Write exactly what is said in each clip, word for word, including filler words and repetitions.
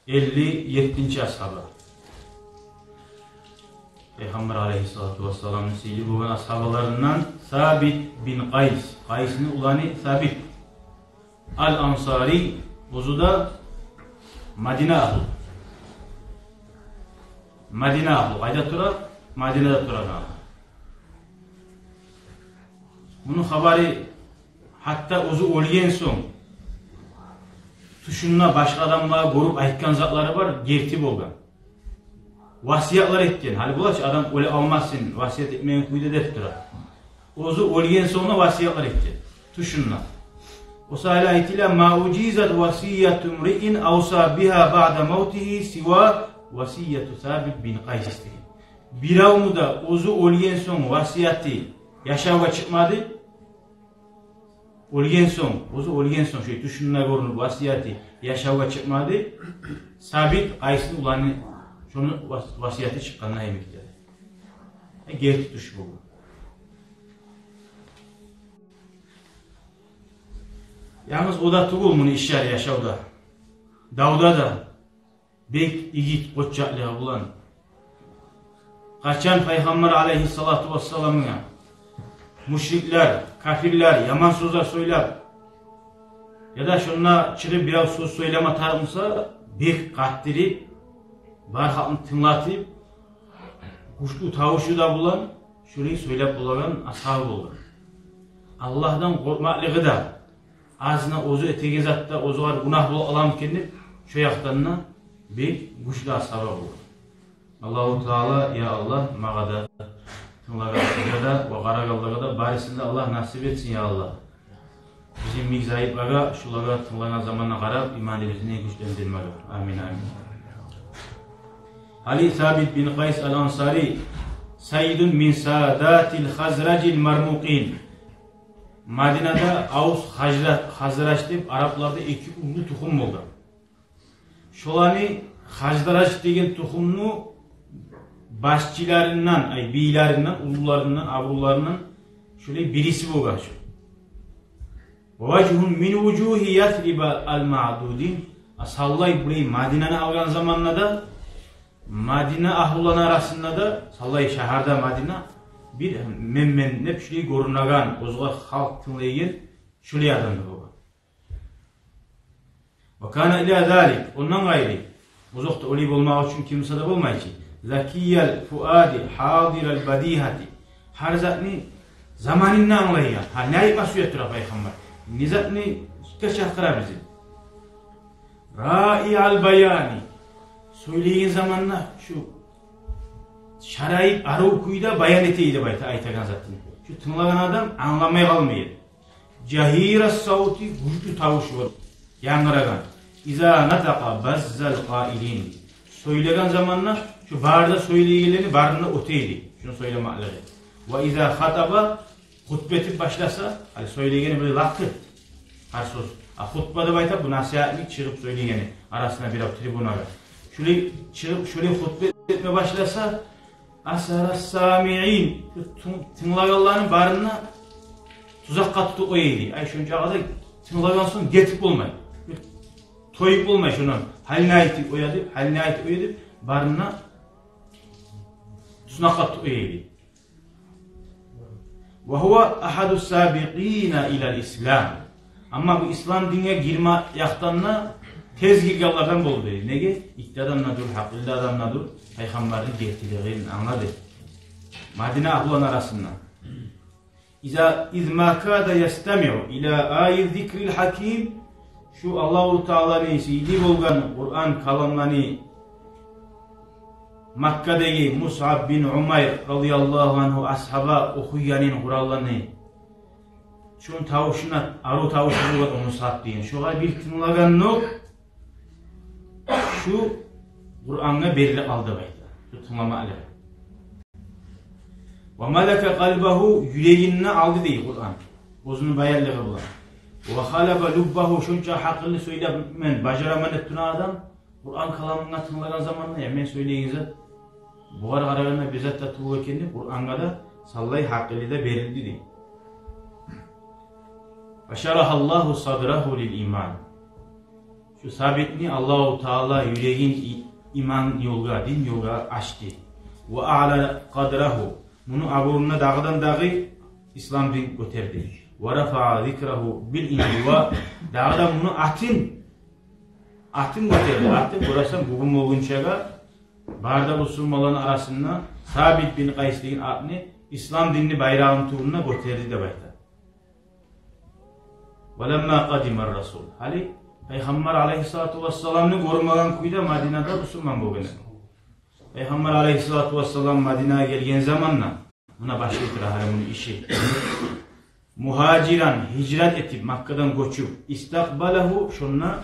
элли еттинчи асгьаба. Пайхаммар алайгьиссалату вассаламны сыйлы болгъан асгьабаларындан Сабит бин Къайс. Къайсны уланы Сабит. Ал-Ансари, оьзю де Мадина агьлу. Мадина агьлу. Къайда тура? Мадинада турагъан. Муну хабары гьатта оьзю оьлген сонг тюшюнде башгъа адамлагъа гёрюп айтгъан затлары бар, герти болгъан. Васиятлар этген. Гьали бола чы адам оьле алмасын, васият этмеген кюйде деп тура. Оьзю оьлген сонг да васиятлар этген тюшюнде. О саялы айтыла: «Ма уджизат васияту мриин авса бигьа баъда мавтигьи сива васияту Сабит бин Къайс», – деген. Биревню де оьзю оьлген сонг васияты яшавгъа чыкъмады. Оьлген сонг, оьзю оьлген сонг, шо тюшюнде гёрюнюп васияты яшавгъа чыкъмады. Сабит Къайсны уланы шону вас-, васияты чыкъгъанда йимик де. Э, герти тюш болгъан. Янгыз о да тюгюл муну ишлери яшавда, давда да бек игит къоччакълыгъы булан. Къачан Пайхаммар алайгьиссалату вассаламгъа мушриклер, капирлер яман сёзлер сёйлеп, яда шонда чыгъып бирев сёз сёйлеме тарыкъ буса, бек къатдырып, бар халкъны тынглатып, гючлю тавушу да булан шолай сёйлеп болагъан асгьабы болгъан. Аллагьдан къоркъмакълыгъы да, азына оьзю этеген затда оьзюгер гюнагь болуп къаламы экен деп, шо якъдан да бек гючлю асгьаба болгъан. Аллагьу Таала, я Аллагь, магъа да, тынглагъанлагъа да ва къарагъанлагъа да барысын да Аллагь насип этсин, я Аллагь. Бизин йимик зайыплагъа, шолагъа тынглагъан заманда къарап, иманыбызны гючлендирмеге. Амин, амин. Гьали Сабит бин Къайс ал-Ансари, саййидун мин садатил Хазражил мармукъин. Мадинада Авс, Хажра-, Хазраж деп арапларда эки уллу тухум болгъан. Шоланы Хазраж деген тухумну башчыларындан, ай, бийлериндан, уллуларындан, абурларындан шолай бириси болгъан шо. Важгьун мин вужугьи Ясриба ал-маъдудин. А савлай булай Мадинаны алгъан заманда да, Мадина агьлуланы арасында да, савлай шагьарда Мадина бир мен-мен деп шулай гёрюнеген, оьзюне халкъ тынглайгъан шулай адамлар болгъан. Ва кана ила залик, ондан къайры, озокъда, олай болмакъ учун ким буса да болмай чы. Закиял фуади, хадирал бадигьати. Гьар затны заманында англайгъан. Гьа, не айтма сюе тура Пайхаммар, не затны гьикка чакъыра бизин. Раиал баяни. Сёйлейген заманда шу шарайып, арив кюйде баян этей деп айта, айтагъан затын. Шу тынглагъан адам англамай къалмай. Жагьира савти, гючлю тавуш бар, янгырагъан. Иза натакъа баззал къаилин. Сёйлеген заманда шу бары да сёйлейгенлени барын да оьтейди. Шуну сёйлемеклиги. Ва иза хатаба, хутба этип башласа, гьали сёйлейгени бир лакъыр, гьар сёз. А хутба деп айта бу насигьатлыкъ, чыгъып сёйлейгени, арасына бирев трибунагъа. Шулай чыгъып, шулай хутба этме башласа, асара самиин, тын-, тынглагъанланы барын да тузакъгъа тутуп къоя эди. Ай, шунча къадар тынглагъан сонг гетип болмай, тоюп болмай шундан. Гьали не айтып къоя деп, гьали не айтып къоя деп, барын да туснакъгъа тутуп къоя эди. Ва гьува агьаду сабикъина илал ислам. Амма бу ислам динге гирме якъдан да тез гиргенлерден болду. Неге? Итти адам да дюр, гьакъыллы адам да дюр, Пайхаммарны гертилигин англады Мадина агьлуланы арасында. Иза, из ма када ястамиу ила ай зикрил гьаким. Шу Аллагьу Тааланы сыйлы болгъан Къуран каламланы, Маккадагъы Мусъаб бин Умайр радияллагьу ангьу асгьаба охуйгъанын Къуранланы, шону тавушуна, арив тавушу болгъан о Мусъаб деген. Шогъар бир тынглагъан нокъ, шу Къурангъа берилип къалды деп айта. Шу тынгламакълыгъы. Ва малака къалбагьу, юрегин де алды дей Къуран, оьзюню баянлыгъы булан. Ва гъалаба луббагьу, шунча гьакъыллы, сёйлеп мен бажараман деп турагъан адам Къуран каламына тынглагъан заманда, я мен сёйлейген зат бугъар къарагъанда бир зат да тюгюл экен деп, Къурангъа да савлай гьакъылы да берилди дей. Ва шарагьаллагьу садрагьу лил иман. Шу Сабитни Аллагьу Таала юрегин и-, иман ёлгъа, дин ёлгъа ачды. Ва аъла къадрагьу. Муну абурун дагъыдан-дагъы ислам дин гётерди. Ва рафаъа зикрагьу бил инжи. Ва дагъы да муну атын, атын гётерди. Атын, гёресен, бугюн болгъунчагъа бары да бусурманланы арасында Сабит бин Къайс деген атны, ислам динни байрагъын тюбюнде гётерди деп айта. Ва ламма къадима расул. Гьали Пайхаммар алайгьиссалату вассаламны гёрмеген кюйде Мадинада бусурман болгъан эди. Пайхаммар алайгьиссалату вассалам Мадинагъа гелген заманда, муна башлай тура гьали муну иши. Мугьажиран, гьижрат этип, Маккадан гёчюп, истакъбалагьу, шонда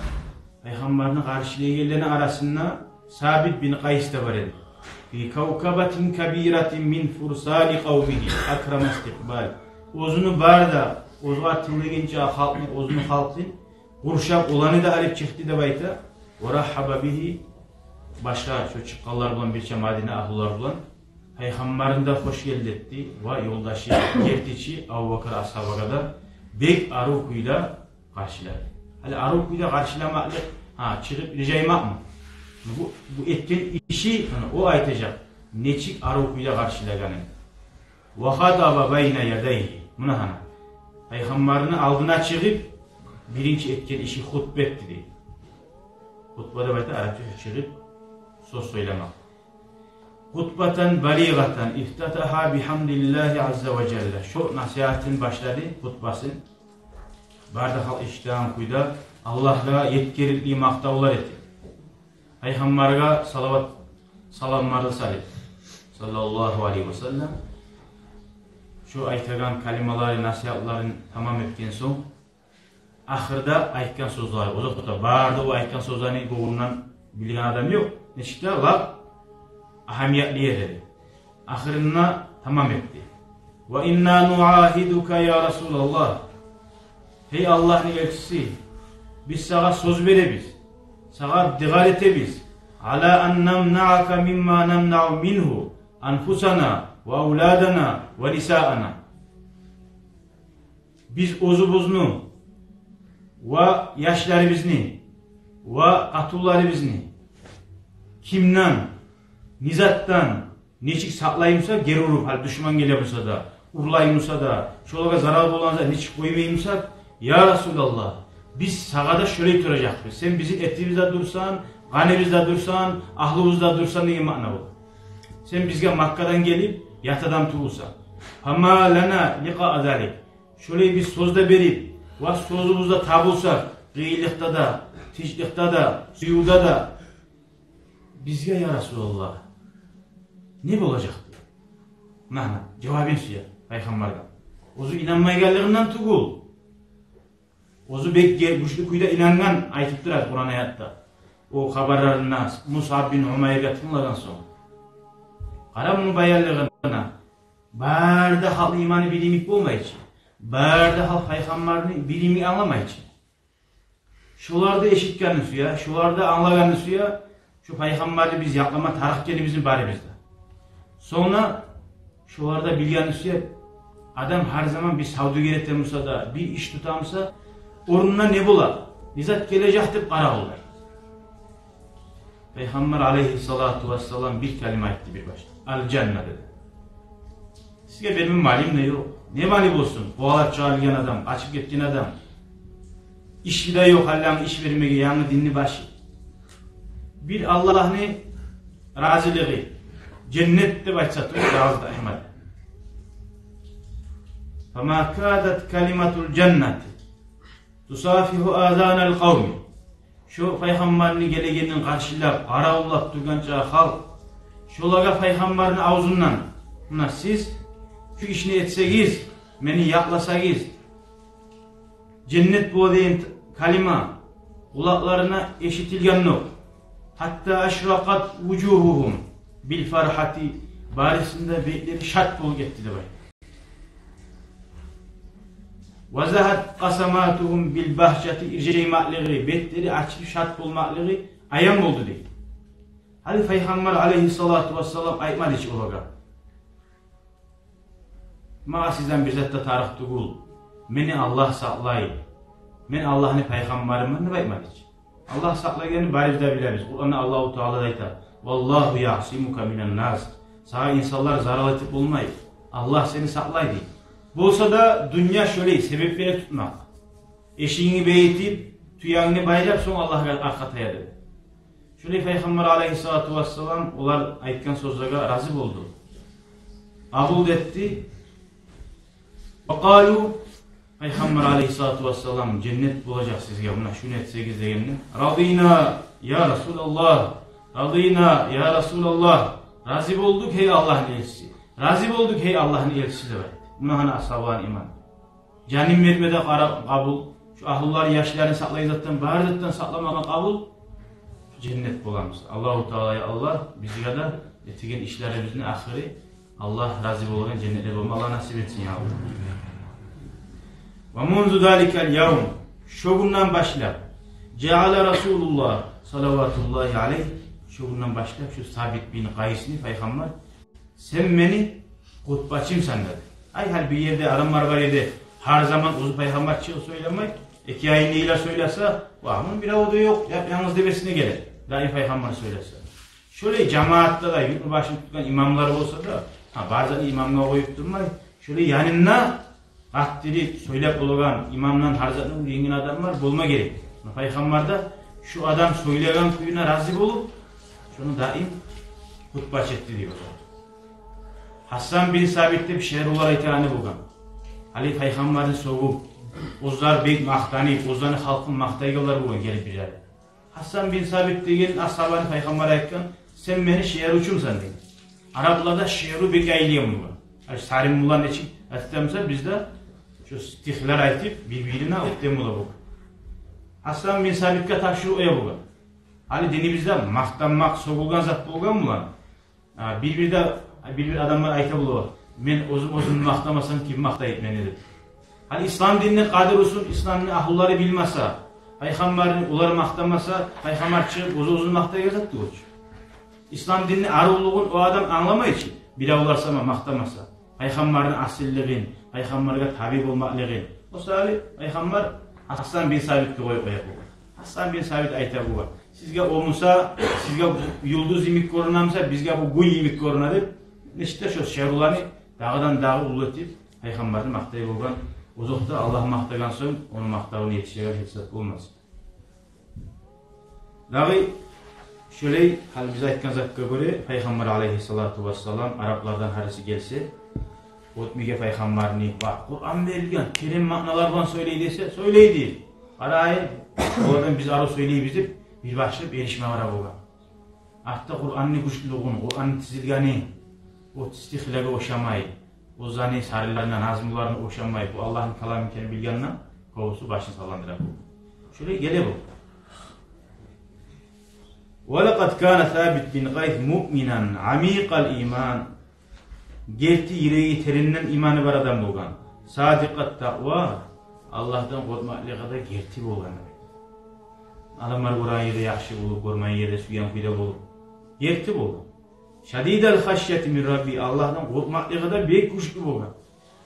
Пайхаммарны къаршылайгъанланы арасында Сабит бин Къайс да бар эди. Фи кавкабатин кабиратин мин фурсани къавмигьи, акрама истикъбал. Оьзюню бары да, оьзюне тилегенче халкъны, оьзюню халкъын къуршап, оланы да алып чыкъды деп айта. Ва рагьхаба бигьи, башгъа шо чыкъгъанлар булан, бирче Мадина агьлулар булан. Пайхаммарны да хош гелди этди ва ёлдашы, гертичи Абубакар асгьабагъа да бек арив кюйде къаршылады. Гьали арив кюйде къаршыламакълыкъ, гьа, чыгъып иржаймакъмы? Бу, бу этген иши, гьана, о айтажакъ, нечик арив кюйде къаршылагъанын. Ва хатаба байна ядайгьи. Муна гьана, Пайхаммарны алдына чыгъып, биринчи этген иши хутба этди дей. Хутба деп айта арапча чыгъып сёз сёйлемек. Хутбатан балигъатан ифтатагьа бигьамдиллагьи азза ва жалла. Шо насигьатын башлады, хутбасын. Бары да халкъ эшитеген кюйде Аллагьгъа етгерикли макътавлар этди. Пайхаммаргъа салават, саламлар салып, саллаллагьу алайгьи ва саллам. Шо айтагъан калималарын, насигьатларын тамам этген сонг, ахырда айтгъан сёзлери, озокъда, бары да о айтгъан сёзлени гёнгюнден билген адам ёкъ. Нечик де лап агьамиятлы ерлери. Ахырында тамам этди. Ва инна нуагьидука я Расулаллагь. Гьей Аллагьны элчиси, биз сагъа сёз беребиз, сагъа дигъар этебиз. Ала ан намнаака мимма намнаъу мингьу анфусана ва авладана ва нисаана. Биз оьзюбюзню ва яшларыбызны ва къатынларыбызны кимден, не затдан, нечик сакълай буса, гери уруп, гьали душман геле буса да, урлай буса да, шолагъа зарал болгъан зат нечик къоймай буса, я Расулаллагь, биз сагъа да шолай туражакъбыз. Сен бизин этибиз де дурсан, къаныбыз да дурсан, агьлюбюз де дурсан деген маъна бу. Сен бизге Маккадан гелип ят адам тюгюлсен. Фама лана ликъаа залик. Шолай биз сёз де берип, ва сёзюбюзде табулсакъ, къыйынлыкъда да, тынчлыкъда да, сюювде де, бизге, я Расулаллагь, не болажакъ? Муна, жавабын сюе Пайхаммаргъа. Оьзю инанмайгъанлыгъындан тюгюл. Оьзю бек ге-, гючлю кюйде инангъан, айтып турады Къуран аятда. О хабарларына Мусаб бин Умайргъа тынглагъан сонг. Къара муну баянлыгъына. Бары да халкъны иманы бир йимик болмай чы. Бары да халкъ Пайхаммарны бир йимик англамай чы. Шолар да эшитгенни сюе, шолар да англагъанны сюе, шо Пайхаммарны биз якълама тарыкъ экенибизни барыбыз да. Сонг да шолар да билгенни сюе, адам гьар заман бир савдюгер эте буса да, бир иш тута буса, орнуна не бола, не зат гележек деп къаравуллай. Пайхаммар алайгьиссалату вассалам бир калима айтды бир башда. Ал-жанна деди. Сизге берме малым да ёкъ. Не малы болсун? Къувалап чыгъарылгъан адам, къачып гетген адам. Иши де ёкъ, гьали иш бермеге, янгы динни башы. Бир Аллагьны разилиги, женнет деп айтса тюгюл, язды Агьмад. Фама кадат калиматул жаннати тусафигьу азанал къавми. Шо Пайхаммарны гелегенин къаршылап, къаравуллап тургъанча халкъ, шолагъа Пайхаммарны авзундан: «Муна сиз шу ишни этсегиз, мени якъласагъыз, женнет бола», — деген калима къулакъларына эшитилгендокъ. Гьатта ашракъат вужугьугьум бил фархати, барысыны да бетлери шат болуп гетди деп айта. Ва загьат къасаматугьум бил багьжати, иржаймакълыгъы, бетлери ачылып шат болмакълыгъы аян болду дей. Гьали Пайхаммар алайгьиссалату вассалам айтмады чы олагъа: «Магъа сизден бир зат да тарыкъ тюгюл, мени Аллагь сакълай, мен Аллагьны пайхаммарыман», — деп айтмады чы. Аллагь сакълайгъанны барыбыз да билебиз. Къуранда Аллагьу Таала да айта: «Валлагьу яъсимука минан нас». Сагъа инсанлар зарал этип болмай. Аллагь сени сакълай дей. Болса да дюнья шолай, себеплени тутмакъ. Эшигингни бегетип, тюенгни байлап, сонг Аллагьгъа аркъа тая деп. Шолай Пайхаммар алайгьиссалату вассалам олар айтгъан сёзлеге рази болду. Къабул этди. Ва къалу, Пайхаммар алайгьиссалату вассалам: «Женнет болажакъ сизге, муна шуну этсегиз», — дегенде, «Радина, я Расулаллагь, радина, я Расулаллагь». «Рази болдукъ, гьей Аллагьны элчиси. Рази болдукъ, гьей Аллагьны элчиси», — деп айтды. Муна гьана асгьабаланы иман. Жанын берме де къара-, къабул. Шу агьлюлерин, яшларын сакълайгъан затдан, бары затдан сакълама да къабул. Женнет боламыз. Аллагьу Таала, я Аллагь, бизге де этеген ишлерибизни ахыры Аллагь рази болгъан женнетлер болма Аллагь насип этсин, я Аллагь. Ва мунзу заликал явм, шо гюнден башлап, жаъала Расулуллагь, салаватуллагьи алайгь, шо гюнден башлап шу Сабит бин Къайсны Пайхаммар: «Сен мени хутбачымсан», — деди. Ай, гьали бир ерде адамлар бар эди, гьар заман оьзю Пайхаммар чыгъып сёйлемей, эки айны йыла сёйлесе, ва муну бирев де ёкъ, яп-янгыз деп эсине геле, даим Пайхаммар сёйлесе. Шолай жамаатда да, юртну башын тутгъан имамлар болса да, гьа, бар затны имамгъа къоюп турмай, шолай янында къаттырып сёйлеп болагъан, имамдан гьар затны уьйренген адамлар болма герек. Муна Пайхаммар да шу адам сёйлеген кююне рази болуп, шону даим хутбачы этди дей олар. Гьассан бин Сабит деп шиърулар айтагъаны болгъан. Гьали Пайхаммарны сёгюп, оьзлер бек макътанып, оьзлени халкъын макътайгъанлар болгъан гелип бир ерде. Гьассан бин Сабит деген асгьабаны Пайхаммар айтгъан: «Сен мени шиъручумсан», — деген. Арапларда шиъру бек яйылгъан болгъан. Гьали сарин булан нечик айтамса, бизде шу стихлер айтып, бир-бирине оьктем бола болгъан. Гьассан бин Сабитге тапшурукъ эте болгъан. Гьали динибизде макътанмакъ сёгюлген зат болгъан булан. А, бир-бирде, бир-бир адамлар айта бола: «Мен оьзюм оьзюмню макътамасам, ким макътайып мени?» — деп. Гьали ислам динни къадир-усун исламны агьлюлери билмесе, Пайхаммарны олар макътамаса, Пайхаммар чыгъып оьзю оьзюн макътайгъан зат тюгюл чю. Ислам динни арувлугъун о адам англамай чы, биревлер сама макътамаса, Пайхаммарны асиллигин, Пайхаммаргъа таби болмакълыгъын. О саялы Пайхаммар Гьассан бин Сабитге къоюп къоя болгъан. Гьассан бин Сабит айта болгъан: «Сизге о буса, сизге юлдуз йимик гёрюне буса, бизге бу гюн йимик гёрюне», — деп, нечик де шо шиъруланы дагъыдан-дагъы уллу этип, Пайхаммарны макътай болгъан. Озокъда, Аллагь макътагъан сонг, ону макътавуна етишеген гьеч зат болмас. Дагъы шолай, гьали биз айтгъан затгъа гёре, Пайхаммар алайгьиссалату вассалам, араплардан гьариси гелсе, оьтмеге Пайхаммарны, ва Къуран берилген, терен маъналар булан сёйлей десе, сёйлей дей. Къарайын, олардан биз арив сёйлейбиз деп, бир башлап эришме бара болгъан. Артда Къуранны гючлюлюгюн, Къуранны тизилгени, о стихлеге ошамай, оьзлени саринлерине, назмуларына ошамай, бу Аллагьны каламы экенин билгенден, кёбюсю башын салландыра болгъан. Шолай геле бу. Ва лакъад кана Сабит бин Къайс муъминан амикъал иман. Герти юреги теренден иманы бар адам болгъан. Садикъат такъва, Аллагьдан къоркъмакълыгъы да герти болгъан. Адамлар гёреген ерде яхшы болуп, гёрмеген ерде сюйген кюйде болуп, герти болгъан. Шадидал хашяти мин Рабби, Аллагьдан къоркъмакълыгъы да бек гючлю болгъан.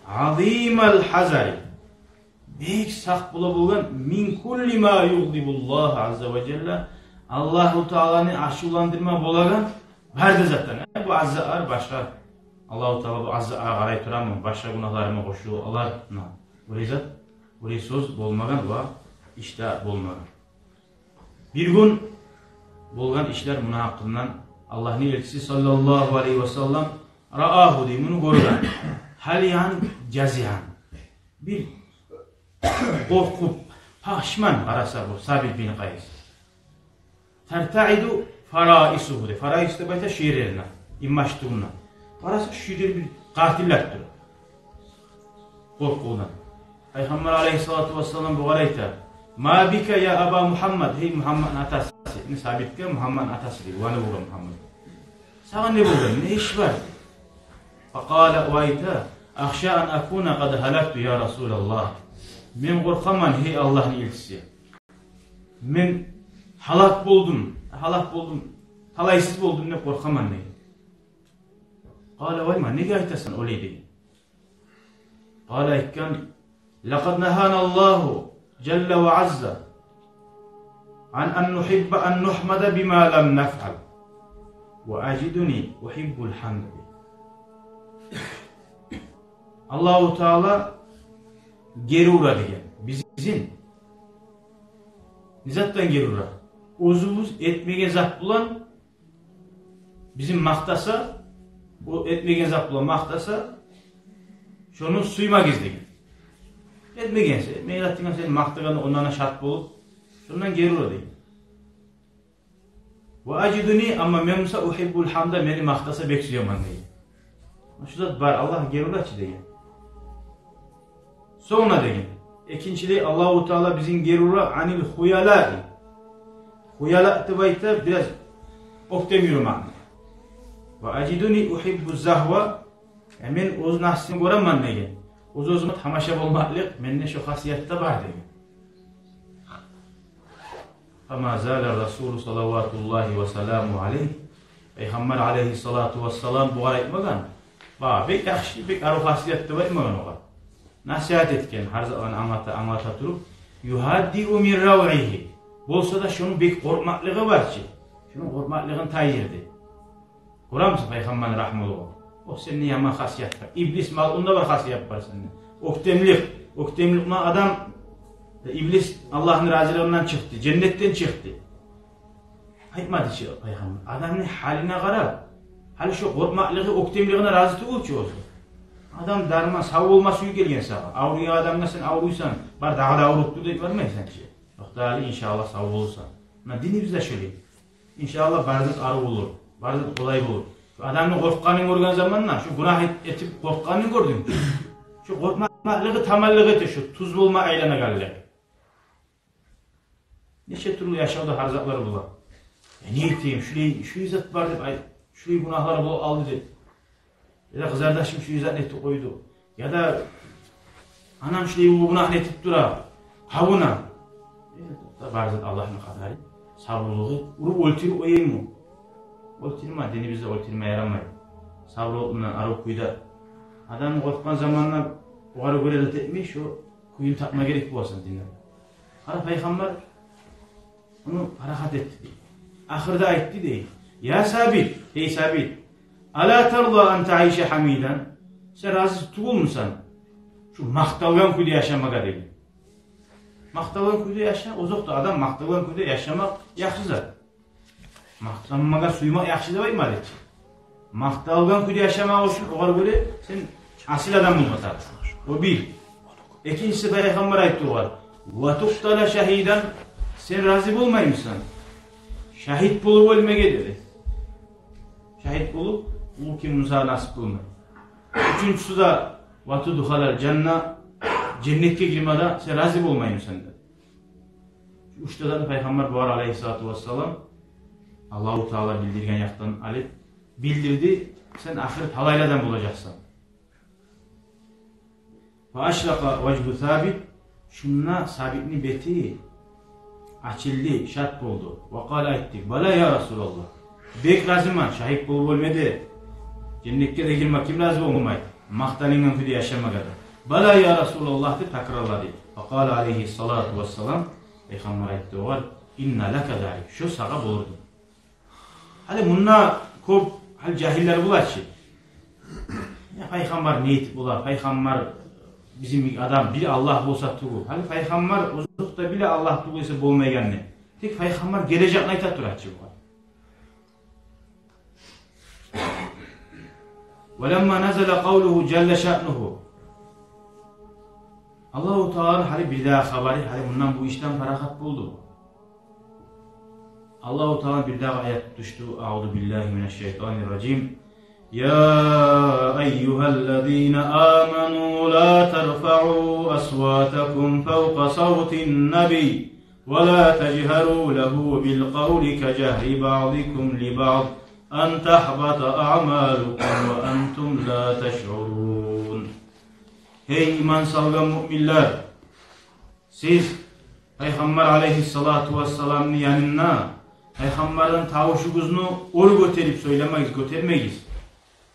Азимал хазари, бек сакъ бола болгъан, мин кулли ма югъдибуллагьа азза ва жалла, Аллагьу Тааланы ачувландырма болагъан бары да затдан. Э, бу аззаар башгъа, Аллагьу Таала бу аззааргъа къарай турамы, башгъа гюнагьларымы къошулуп алар, на, олай зат, олай сёз болмагъан ва иш де болмагъан. Бир гюн болгъан ишлер муну гьакъындан Аллагьны элчиси саллаллагьу алайгьи ва саллам, раагьу дей, муну гёрген. Гьалиян жазиан. Бир къоркъуп, пашман къараса бу Сабит бин Къайс. Тартаиду фараисугьу дей. Фараис деп айта шу ерлерине, инбаш тюбюне. Къараса шу ерлери бир къартыллап тура. Къоркъувдан. Пайхаммар алайгьиссалату вассалам бугъар айта: «Ма бика я Аба Мугьаммад, гьей Мугьаммадны атасы». Яни Сабитге Мугьаммадны атасы дей, уланы болгъан Мугьаммад. «Сагъа не болгъан, не иш бар?» Факъала, о айта: «Ахша ан акуна къад гьалакту, я Расулаллагь». Мен къоркъаман, гьей Аллагьны элчиси. Мен гьалак болдум, гьалак болдум, талайсыз болдум деп къоркъаман дей. Къала: «Вай ма, неге айтасан олай?» — дей. Къала, айтгъан: «Лакъад нагьана Аллагьу жалла ва азза». عن أن نحب أن نحمد بما لم نفعل وأجدني أحب الحمد. Аллагьу Таала гери ура деген. Бизин не затдан гери ура? Оьзюбюз этмеген зат булан бизин макътаса, о этмеген зат булан макътаса, шону сюймегиз деген. Этмегенсен, этмеген затынга сен макътагъанда, ондан да шат болуп, шондан гери ура деген. وأجدني, амма мен буса, أحب الحمد, мени макътаса бек сюемен деген. Шу зат бар, Аллагь гери ура чы деген. Сонг деген. Экинчилей, Аллагьу Таала бизин гери ура عن الخيلاء. Хуяла деп айта бираз оьктем юрюмекни. وأجدني أحب الزهو. Я мен оьз напсым гёремен деген. Оьз-оьзюме тамаша болмакълыкъ, менде шо хасият да бар деген. فما زال الرسول صلوات الله وسلامه عليه. Пайхаммар алайгьиссалату вассалам бугъар айтмагъан. Ба, бек яхшы, бек арив хасият деп айтмагъан огъар. Насигьат этген, гьар заман англата, англата туруп. يهدئ من روعه. Болса да шону бек къоркъмакълыгъы бар чы. Шону къоркъмакълыгъын тайдырды. Гёремисен пайхаммарны рагьмулугъун? О сенде яман хасият бар. Иблис малъунда бар хасият бар сенде. Оьктемлик, оьктемлик булан адам, иблис Аллагьны разилигинден чыкъды, женнетден чыкъды. Айтмады чы пайхаммар. Адамны гьалына къара. Гьали шо къоркъмакълыгъы, оьктемлигине рази тюгюл чю оьзю. Адам дарман, сав болма сююп гелген сагъа. Авруйгъан адамгъа сен авруйсан, бар дагъы да авруп тур деп бармайсан чы. Ёкъ да, гьали иншааллагь сав болурсан. Муна динибиз де шолай. Иншааллагь, бары зат арив болур, бары зат къолай болур. Шу адамны къоркъгъанын гёрген заманда, шу гюнагь эт-, этип къоркъгъанын гёрдюнг. Шу къоркъмакълыгъы таманлыкъ эте, шу тюз болма айланагъанлыкъ. Нече тюрлю яшавда гьар затлар бола. Я не этейим, шулай, шулай зат бар деп, ай, шулай гюнагьлар болуп къалды деп. Яда къызардашым шу затны этип къойду. Яда анам шулай уллу гюнагьны этип тура. Къавуна. Э, токъта, бары зат Аллагьны къадары. Сабурлугъу. Уруп оьлтюрюп къояйыммы? Оьлтюрме, динибизде оьлтюрме ярамай. Сабурлукъ булан, арив кюйде. Адам къоркъгъан заманда огъар гёре зат этмей, шо кюйню тапма герек боласан динде. Къара, пайхаммар ону парахат этди дей. Ахырда айтды дей: «Я Сабит, гьей Сабит, ала тарда ан таиша гьамидан? Сен рази тюгюлмюсен шу макъталгъан кюйде яшамагъа?» — деген. Макъталгъан кюйде яша, озокъда, адам макъталгъан кюйде яшамакъ яхшы зат. Макътанмагъа сюймек яхшы деп айтмады чы. Макъталгъан кюйде яшамакъ учун огъар гёре сен асил адам болма тарыкъсан. О бир. Экинчиси, пайхаммар айтды огъар: «Ва туктала шагьидан». Сен рази болмаймысан шагьит болуп оьлмеге, деди. Шагьит болуп, ол ким буса насип болмай. Уьчюнчюсю де: «Ва тудхалал жанна». Женнетге гирме де сен рази болмаймысан, деди. Уьч де затны пайхаммар бугъар, алайгьиссалату вассалам, Аллагьу Таала билдирген якъдан алып билдирди: сен ахыр талайлардан болажакъсан. Фа ашракъа важгьу Сабит, шунда Сабитни бети ачылды, шат болду. Ва къала, айтды: «Бала, я Расулаллагь, бек разимен, шагьит болуп оьлме де, женнетге де гирме ким рази болмай, макъталынгъан кюйде яшамагъа да». «Бала, я Расулаллагь», — деп такрарлады. Ва къала алайгьиссалату вассалам, пайхаммар айтды огъар: «Инна лака залик, шо сагъа болурду». Гьали мунда кёп гьали жагьиллер бола чы. Я пайхаммар не этип бола? Пайхаммар бизин адам, бир Аллагь болса тюгюл. Гьали пайхаммар озокъда, бир Аллагь тюгюл эсе болмайгъанны. Тек пайхаммар гележекни айта тура чы бугъар. Ва ламма назала къавлугьу жалла шаънугьу. Аллагьу Тааланы гьали бирдагъы хабары, гьали мундан, бу ишден парахат болду. Аллагьу Тааланы бирдагъы аят тюшдю. Аузу биллагьи минаш шайтанир ражим. Я айюгьаллазина аману ла тарфаъу асватакум фавкъа савтин набий ва ла тажгьару лагьу бил къавли ка жагьри баъдикум ли баъд ан тахбата аъмалукум ва антум ла ташъурун. Гьей иман салгъан муъминлер! Сиз пайхаммар алайгьиссалату вассаламны янында пайхаммардан тавушугъузну оьр гётерип сёйлемегиз, гётермегиз.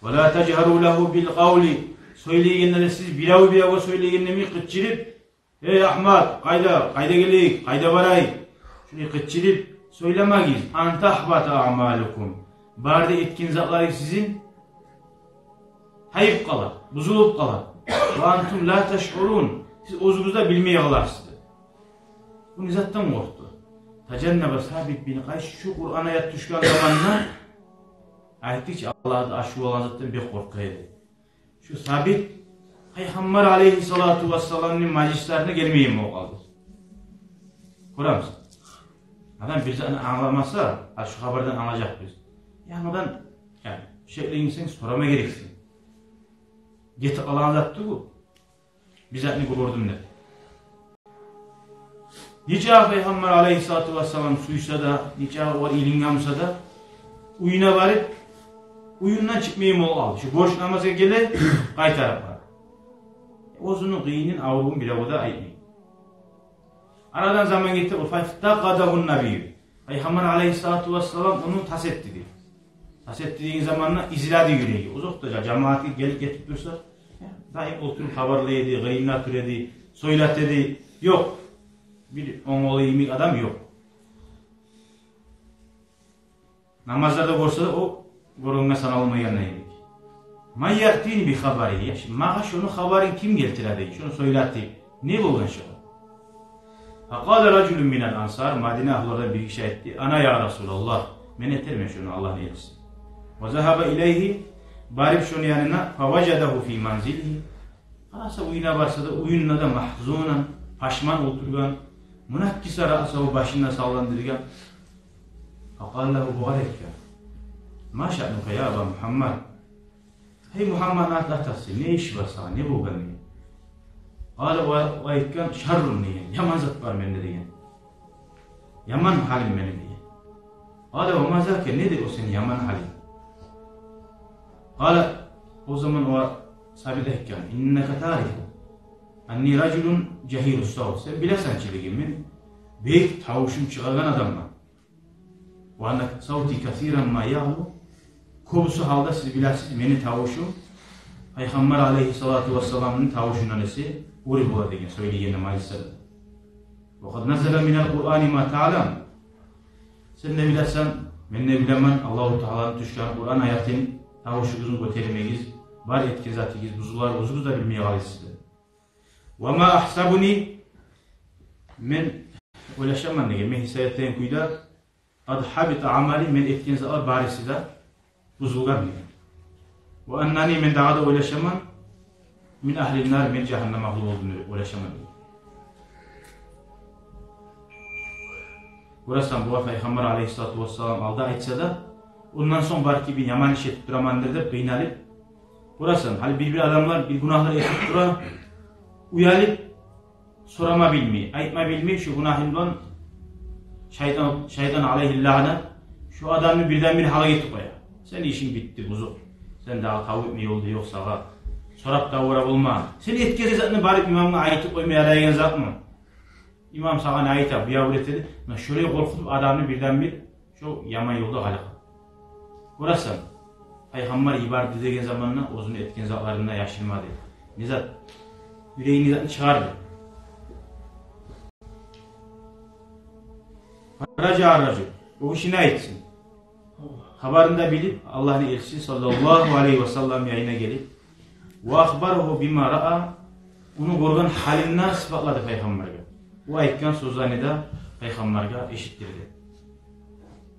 Ва ла тажгьару лагьу бил къавли, сёйлейгенде де сиз бирев-биревге сёйлейгенде йимик къычырып: «Эй, Агьмат, къайда, къайда гелейик, къайда барайыкъ?» Къычырып сёйлемегиз. Ан тахбата аъмалукум. Бары да этген затларыгъыз сизин тайып къала, бузулуп къала. Ва антум ла ташъурун. Сиз оьзюгюз де билмей къаларсыз. Бу не затдан къоркъду? Тажаннаба Сабит бин Къайс шу Къуран аят тюшген заманда айтды чы, Аллагьны ачувлангъан затдан бек къоркъа эди. Шу Сабит Пайхаммар алейгьиссалату вассаламны мажлислерине гелмейген болуп къалды. Гёремисиз? Адам бир затны англамаса, а шу хабардан англажакъбыз. Янгыдан, яни, шекленип сен сорама герексен. Гетип къалагъан зат тюгюл. Бир затны гёрдюм деп. Нече Пайхаммар алейгьиссалату вассалам сюйсе де, нече огъар илингенсе де, уьюне барып, уьюнден чыкъмай болуп къалды. Шу борч намазгъа геле, къайтарып бара. Оьзюню къыйынын, аврувун биревге де айтмай. Арадан заман гетди, о фафтакъадагьу ннабийю. Пайхаммар алейгьиссалату вассалам ону тас этди дей. Тас этди деген заманда изледи юреги. Озокъда, жа-, жамааты гелип гетип турса, даим олтуруп хабарлай эди, къырыйында тура эди, сёйлете эди. Ёкъ. Бир онглу йимик адам ёкъ. Намазларда гёрсе де, о гёргенге саналмайгъан йимик. Ман яътини би хабаригьи. Яш, магъа шону хабарын ким гелтире дей, шону сёйлетип. Не болгъан шогъар? Факъала ражулун минал ансар, Мадина агьлулардан бир гиши айтды: «Ана, я Расулаллагь, мен этермен шону, Аллагьны элчиси». Ва загьаба илайгьи, барып шону янына, фаважадагьу фи манзилигьи. Къараса, уьюне барса да, уьюнде де магьзунан, пашман олтургъан, мунаккисан раъсагьу, башын да салландыргъан. Факъала лагьу, бугъар айтгъан: «Ма шаънука, я Аба Мугьаммад?» «Гьей Мугьаммадны ат-, атасы, не иш бар сагъа, не болгъан?» – деген. Къала, о, о айтгъан: «Шаррун», – деген, «яман зат бар менде», – деген. «Яман гьалым мени», – деген. Къала: «Ва ма зака, недир о сени яман гьалынг?» Къала, о заман о Сабит айтгъан: «Иннака тарифу анни ражулун жагьиру савт. Сен билесен чи, – деген, – мен бек тавушум чыгъагъан адамман. Ва анна савти касиран ма ягълу. Кёбюсю гьалда, сиз билесиз, мени тавушум Пайхаммар алейгьиссалату вассаламны тавушундан эсе оьр бола, – деген, – сёйлегенде, мажлислерде. Ва къад назала минал Къурани ма таълам. Сен де билесен, мен де билемен, Аллагьу Тааланы тюшюрген Къуран аятын, тавушугъузну гётермегиз, бар этген затыгъыз бузулар, оьзюгюз де билмей къаласыз, – деди. Ва ма агьсабуни, мен ойлашаман, – деген, – мен гьисап этеген кюйде, къад гьабита амали, мен этген затлар барысы да бузулгъан, – деген. – Ва аннани, мен дагъы да ойлашаман, мин агьлин нар, мен жагьаннам агьлу болдум деп ойлашаман», – деген. Гёресен, бугъар Пайхаммар алейгьиссалату вассалам алда айтса да, ондан сонг, балики, бир яман иш этип турамандыр деп къыйналып. Гёресен, гьали бир-бир адамлар бир гюнагьлар этип тура, уялып, сорама билмей, айтма билмей, шу гюнагьындан шайтан, шайтан алейгьи лагънат, шу адамны бирден-бир гьалак этип къоя. Сени ишинг битди, бузукъ. Сен дагъы тавба этме ёл да ёкъ сагъа. Сорап да авара болма. Сен этген затны барып имамгъа айтып къойма ярайгъан затмы? Имам сагъа не айта, бу ябур этеди. Муна шолай къоркъутуп адамны бирден-бир шо яман ёлда гьалакъ. Гёресен, Пайхаммар йиберди деген заманда оьзюню этген затларын да яшырмады. Не зат? Юрегиндеги затны чыгъарды. Фаражаа ражул. О гиши не айтсын? Хабарын да билип, Аллагьны элчиси саллаллагьу алайгьи ва саллам янына гелип, ва ахбарагьу бима раа, ону гёрген гьалын да сыпатлады Пайхаммаргъа. О айтгъан сёзлени де Пайхаммаргъа эшитдирди.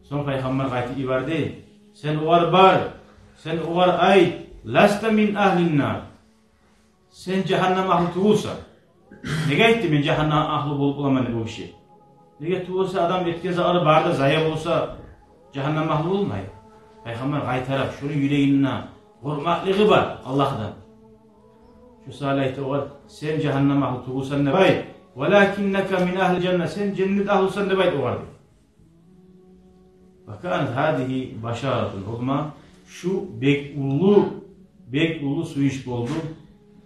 Сонг Пайхаммар къайтып йиберди: «Сен огъар бар, сен огъар айт, ласта мин агьлин нар. Сен жагьаннам агьлу тюгюлсен». Неге айтды: «Мен жагьаннам агьлу болуп боламан», – деп о гиши? Неге тюгюл эсе, адам этген затлары бары да зая болса, жагьаннам агьлу болмай. Пайхаммар къайтарып, шону юрегинде къоркъмакълыгъы бар Аллагьдан. Шо саялы айтды огъар: «Сен жагьаннам агьлу тюгюлсен деп айт. Валакиннака мин агьлил жанна, сен женнет агьлусан деп айт огъар», – деди. Ва канат гьазигьи башаратун узма. Шу бек уллу, бек уллу сююнч болду.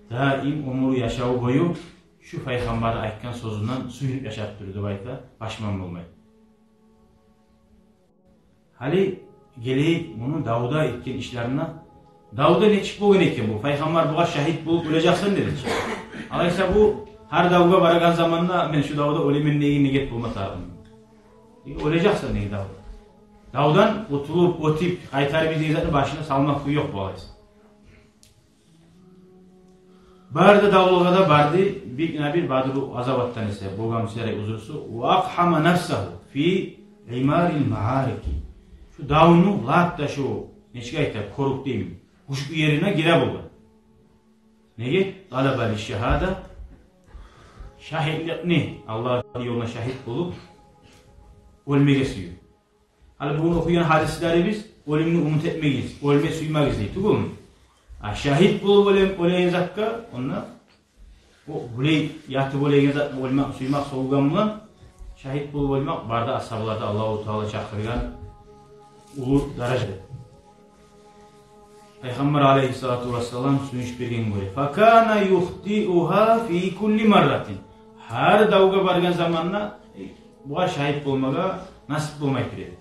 Даим оьмюр яшаву бою шу Пайхаммар айтгъан сёзюнден сююнюп яшап тура деп айта, пашман болмай. Гьали гелейик муну давда этген ишлерине. Давда нечик болгъан экен бу? Пайхаммар бугъар шагьит болуп оьлежексен деди чи. Алайса бу гьар давгъа барагъан заманда мен шу давда оьлемен деген ният болма тарыкъ. Неге, оьлежексен неге давда? Давдан къутулуп, оьтюп, къайтарып излейген затны башына салмакъ ёкъ, балайса. Бары да давлагъа да барды, бир-бир Бадру Гъазаватдан эсе, болгъан сыйлы узрусу, ва акъхама нафсагьу фи имарил маарики. Шу давну лап да шу, нечик айта, кёрюк дейми, гючлю ерине гире болгъан. Неге? Талаба лишшагьада, шагьитликни, Аллагьны ёлуна шагьит болуп, оьлмеге сюе. Гьали бугюн охуйгъан гьадислерибиз, оьлюмню умут этмегиз, оьлме сюймегиз дей, тюгюлмю? А шагьит болуп оьле-, оьлеген затгъа, онда о булай ятып оьлеген зат, оьлмек сюймек сёгюлген булан, шагьит болуп оьлмек бары да асгьабаларда Аллагьу Таала чакъыргъан уллу даража. Пайхаммар алайгьиссалату вассалам сююнч берген гёре. Факана юхтиугьа фи кулли марратин. Гьар давгъа баргъан заманда, э, бугъар шагьит болмагъа насип болмай тура эди.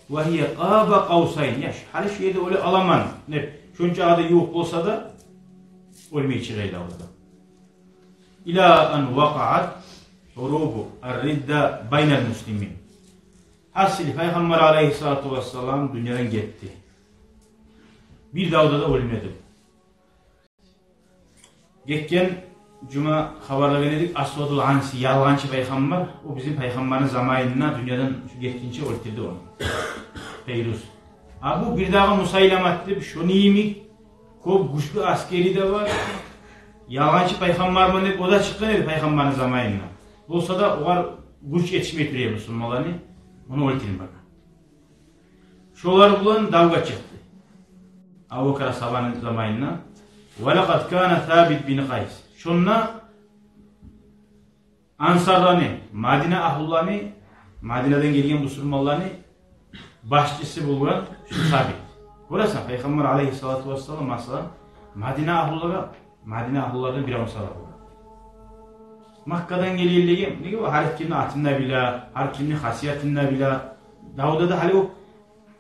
Ва гьия къаба къавсайн. Я, шу, гьали шу ерде оьле аламан деп, шончакъы да ювукъ болса да, оьлмей чыгъа эди давда. Ила ан вакъаат гьурубу ар-ридда байнал муслимин. Гьасили, Пайхаммар алайгьиссалату вассалам дюньядан гетди. Бир давда да оьлмеди. Гетген жума хабарлагъан эдик, Асвадул Анси, ялгъанчы пайхаммар, о бизин Пайхаммарны заманында дюньядан шу гетгинче оьлтюрдю ону Файрус. А бу бирдагъы Мусайламат деп, шону йимик кёп гючлю асгери де бар. Ялгъанчы пайхаммарман деп о да чыкъгъан эди Пайхаммарны заманында. Болса да огъар гюч етишмей тура эди бусурманланы ону оьлтюрмеге. Шолар булан давгъа чыкъды Абубакар асгьабаны заманында. Ва лакъад кана Сабит бин Къайс. Шонда ансарланы, Мадина агьлуланы, Мадинадан гелген бусурманланы башчысы болгъан шу Сабит. Гёресен, Пайхаммар алайгьиссалату вассалам, масала, Мадина агьлулагъа, Мадина агьлулардан бир ансар болгъан. Маккадан гелгенлеге, неге, о гьар кимни атын да биле, гьар кимни хасиятын да биле. Давда да гьали о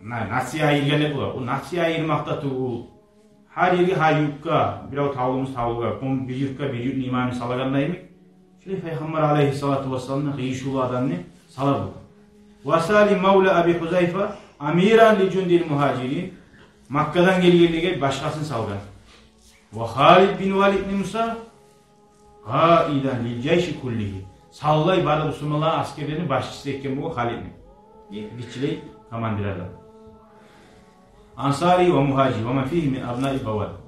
на-, нация айыргъан деп бола. О нация айырмакъ да тюгюл. Гьар ерге гьар юртгъа, бирев тавлумуз тавлугъа, къом бир юртгъа бир юртну имамын салагъанда йимик, шолай Пайхаммар алайгьиссалату вассаламны къыйышывлу адамны сала болгъан. Ва Салим мавла Аби Гьузайфа амиран ли жундил мугьажирин, Маккадан гелгенлеге башгъасын салгъан. Ва Халид бин Валидни буса къаидан лил жайши куллигьи. Савлай бары бусурманланы асгерлерини башчысы этген болгъан Халидни. Э, гиччилей командир адам. Ансари ва мугьажир ва ман фигьи мин абнаи бавад.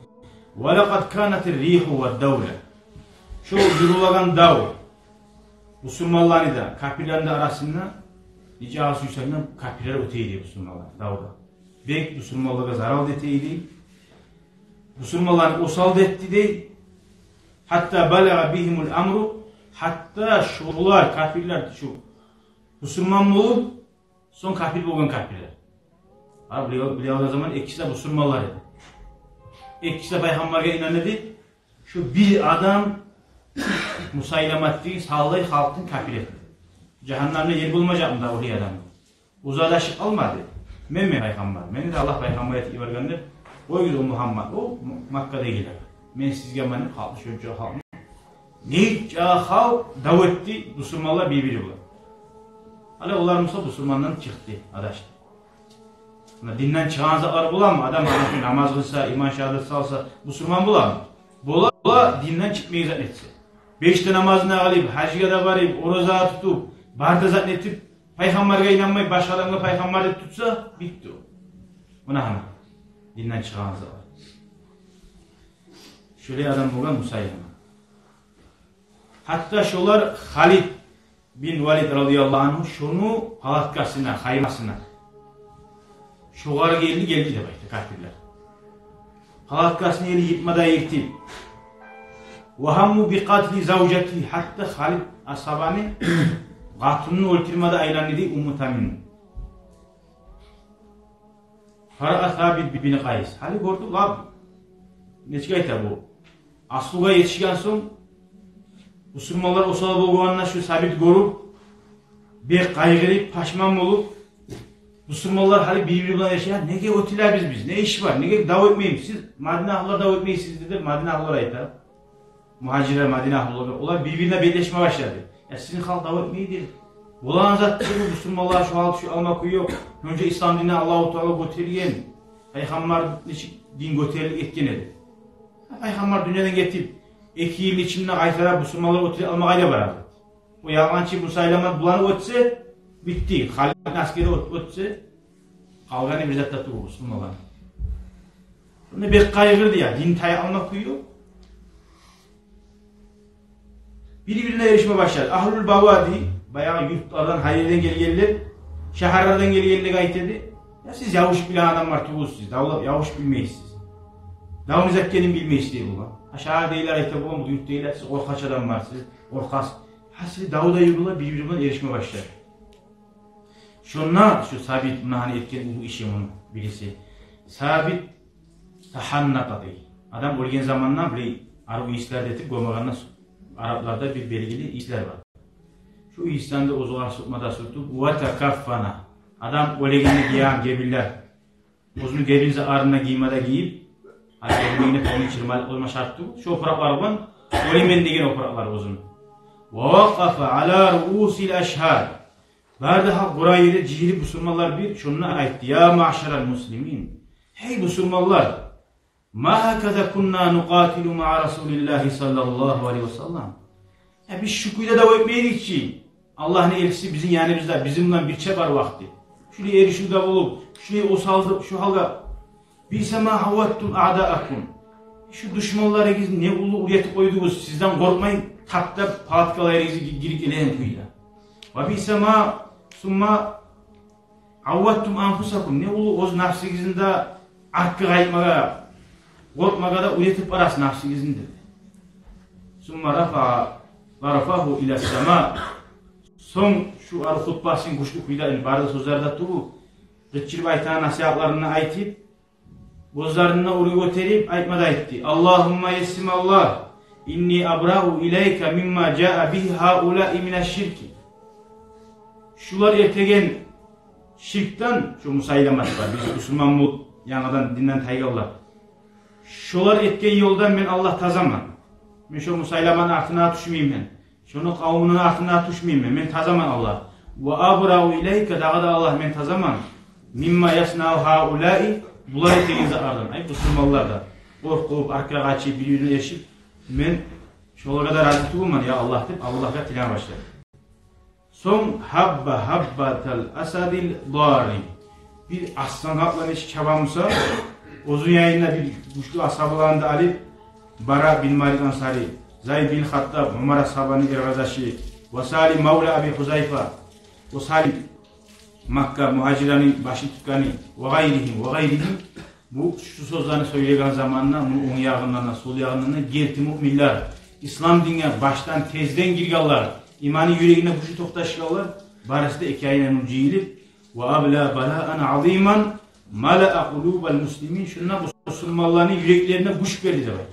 Ва лакъад канатир ригьу вад давла. Шо юрюлеген дав бусурманланы да, капирлени де арасында нечакъы сюйсенг де капирлер оьте эди бусурманланы давда. Бек бусурманлагъа зарал да эте эди. Бусурманланы осал да этди дей. Гьатта балагъа бигьимул амру, гьатта шолар, капирлер, шу бусурман болуп, сонг капир болгъан капирлер. Гьа, биле-, биле алгъан заман экиси де бусурманлар эди. Экиси де пайхаммаргъа инана эди. Шу бир адам Мусайламат деген савлай халкъны капир этди. Жагьаннамда ер болмажакъмы да олай адам? Узакъ да шыкъ алмады. Мен, мен пайхаммар. Мени де Аллагь пайхаммар этип йиберген деп. Къойгъуз о Мугьаммад, о М-, Маккадагъылар. Мен сизге мени халкъны, шонча халкъны. Нечакъы халкъ дав этди, бусурманлар бир-бири булан. Гьали олар буса бусурмандан чыкъды, адашды. Муна динден чыгъагъан затлар боламы? Адам гьали намаз къылса, иман шагьадат салса, бусурман боламы? Бола, бола, динден чыкъмайгъан зат этсе. Беш де намазын да къылып, гьажгъа да барып, ораза тутуп, бары да зат этип, пайхаммаргъа инанмай, башгъа адамгъа пайхаммар деп тутса, битди о. Муна гьана, динден чыгъагъан затлар. Шолай адам болгъан Мусайлама. Гьатта шолар Халид бин Валид радияллагьу ангьу шону палаткасына, хаймасына, шогъар гелди, гелди деп айта капирлер. Палаткасын ери йыртма да йыртып. Ва гьамму би къатли завжатигьи, гьатта Халид асгьабаны къатынын оьлтюрме де айланды дей Умму Тамим. Фараа Сабит бин Къайс. Гьали гёрдю, лап, нечик айта бу? Аслугъа етишген сонг, бусурманлар осал болгъанын шу Сабит гёрюп, бек къайгъырып, пашман болуп, бусурманлар гьали бир-бири булан эшиге: «Неге оьтюлебиз биз? Не иш бар? Неге дав этмейбиз? Сиз Мадина агьлулар дав этмейсиз», — деп Мадина агьлулар айта. Мугьажирлер Мадина агьлулагъа. Олар бир-бирине бетлешме башлады. «Я, сизин халкъ дав этмейди. Болагъан затдыр бу, бусурманлар шо гьал тюшюп алма кюй ёкъ. Шонча ислам динни Аллагьу Таала гётерген, пайхаммар нечик дин гётерилип гетген эди. Пайхаммар дюньядан гетип, эки йылны ичинде къайтарып бусурманлар оьтюп алма къайда барады? О ялгъанчы Мусайламат буланы оьтсе, битди. Халидни аскери оьт-, оьтсе, къалгъаны бир зат да тюгюл бусурманланы. Шонда бек къайгъырды я, дин тая алма кюй ёкъ. Бири-бирине эришме башлады. Агьлул бавади, баягъы юртлардан, гьар ерден гелгенлер, шагьарлардан гелгенлеге айта эди: «Я сиз ябушуп билеген адамлар тюгюлсюз, давлап ябушуп билмейсиз. Давну зат экенин билмейсиз», — дей булагъа. А шагьардагъылар айта булагъа, бу юртдагъылар: «Сиз къоркъач адамлар, сиз къоркъасыз». Гьасили, дав да юрюле, бири-бири булан эришме башлады. Шонда шу Сабит, муна гьали этген уллу иши муну бириси. Сабит тагьаннакъа дей. Адам оьлген заманда бир арив ийислер де этип, гёмегенде, арапларда бир белгили ийислер бар. Шу ийисден де оьзюне сюртме де сюртюп, ва такаффана. Адам оьлегенде гиеген гебинлер. Оьзюню гебин затларын да гийме де гийип, гьали гебинин тонун чырмалып къойма шарт тюгюл. Шу опуракълар булан, оьлемен деген опуракълар оьзюню. Ва вакъафа ала руусил ашгьад. Бары да халкъ къурай эди, жыйылып бусурманлар бир, шонда айтды: «Я маъшарал муслимин, гьей бусурманлар, ма гьаказа кунна нукъатилу маъа Расулиллагьи саллаллагьу алайгьи ва саллам. Я биз шу кюйде дав этмей эдик чи Аллагьны элчиси бизин яныбызда, бизин булан бирче бар вакъти. Шулай эришивде болуп, шулай осаллыкъ, шу гьалгъа. Биъса ма аввадтум аъдаакум. Шу душманларыгъызны не уллу уьйретип къойдугъуз, сизден къоркъмай, таптап палаткаларыгъызгъа ги-, гирип гелеген кюйде. Ва биъса ма, сумма аввадтум анфусакум. Не уллу оьз напсыгъызны да артгъа къайтмагъа, къоркъмагъа да уьйретип барасыз напсыгъызны», — деди. Сумма рафаа, ва рафаагьу ила сама. Сонг шу арив хутбасын гючлю кюйде, энни бары да сёзлер де тюгюл, къычырып айтагъан насигьатларын да айтып, гёзлерин де оьрге гётерип, айтма да айтды: «Аллагьумма, есим Аллагь, инни абрау илайка мимма жаа бигьи гьаулаи мина ширки». Шулар этеген ширкден, шу Мусайламат бар, биз бусурман болуп, янгыдан динден тайгъанлар. Шолар этген ёлдан мен, Аллагь, тазаман. Мен шу Мусайламаны артына тюшмеймен. Шону къавумуну артына тюшмеймен, мен тазаман, Аллагь. Ва абрау илайка, дагъы да, Аллагь, мен тазаман. Мимма яснау гьаулаи, булар этеген затлардан. Ай, бусурманлар да къоркъуп, артгъа къачып, бир-бирине эришип, мен шолагъа да рази тюгюлмен, я Аллагь, деп Аллагьгъа тилеме башлады. Сонг гьабба гьаббатал асадил дари. Бир арслан къаплан нечик чаба буса, оьзюню янына бир гючлю асгьабаларын да алып, Бара бин Малик Ансари, Зайд бин Хаттаб, Умар асгьабаны эркъардашы, ва Салим мавла Аби Хузайфа, ва Салим, Макка мугьажирлени башын тутгъаны, ва гъайригьим, ва гъайригьим. Бу шу сёзлени сёйлеген заманда, муну онг ягъындан да, сол ягъындан да герти муъминлер, ислам динге башдан тезден гиргенлер, иманы юрегинде гючлю токъташгъанлар, барысы да эки янына жыйылып, ва абла балаан азиман малаа къулубал муслимин. Шунда бусурманланы юреклерине гюч берди деп айта.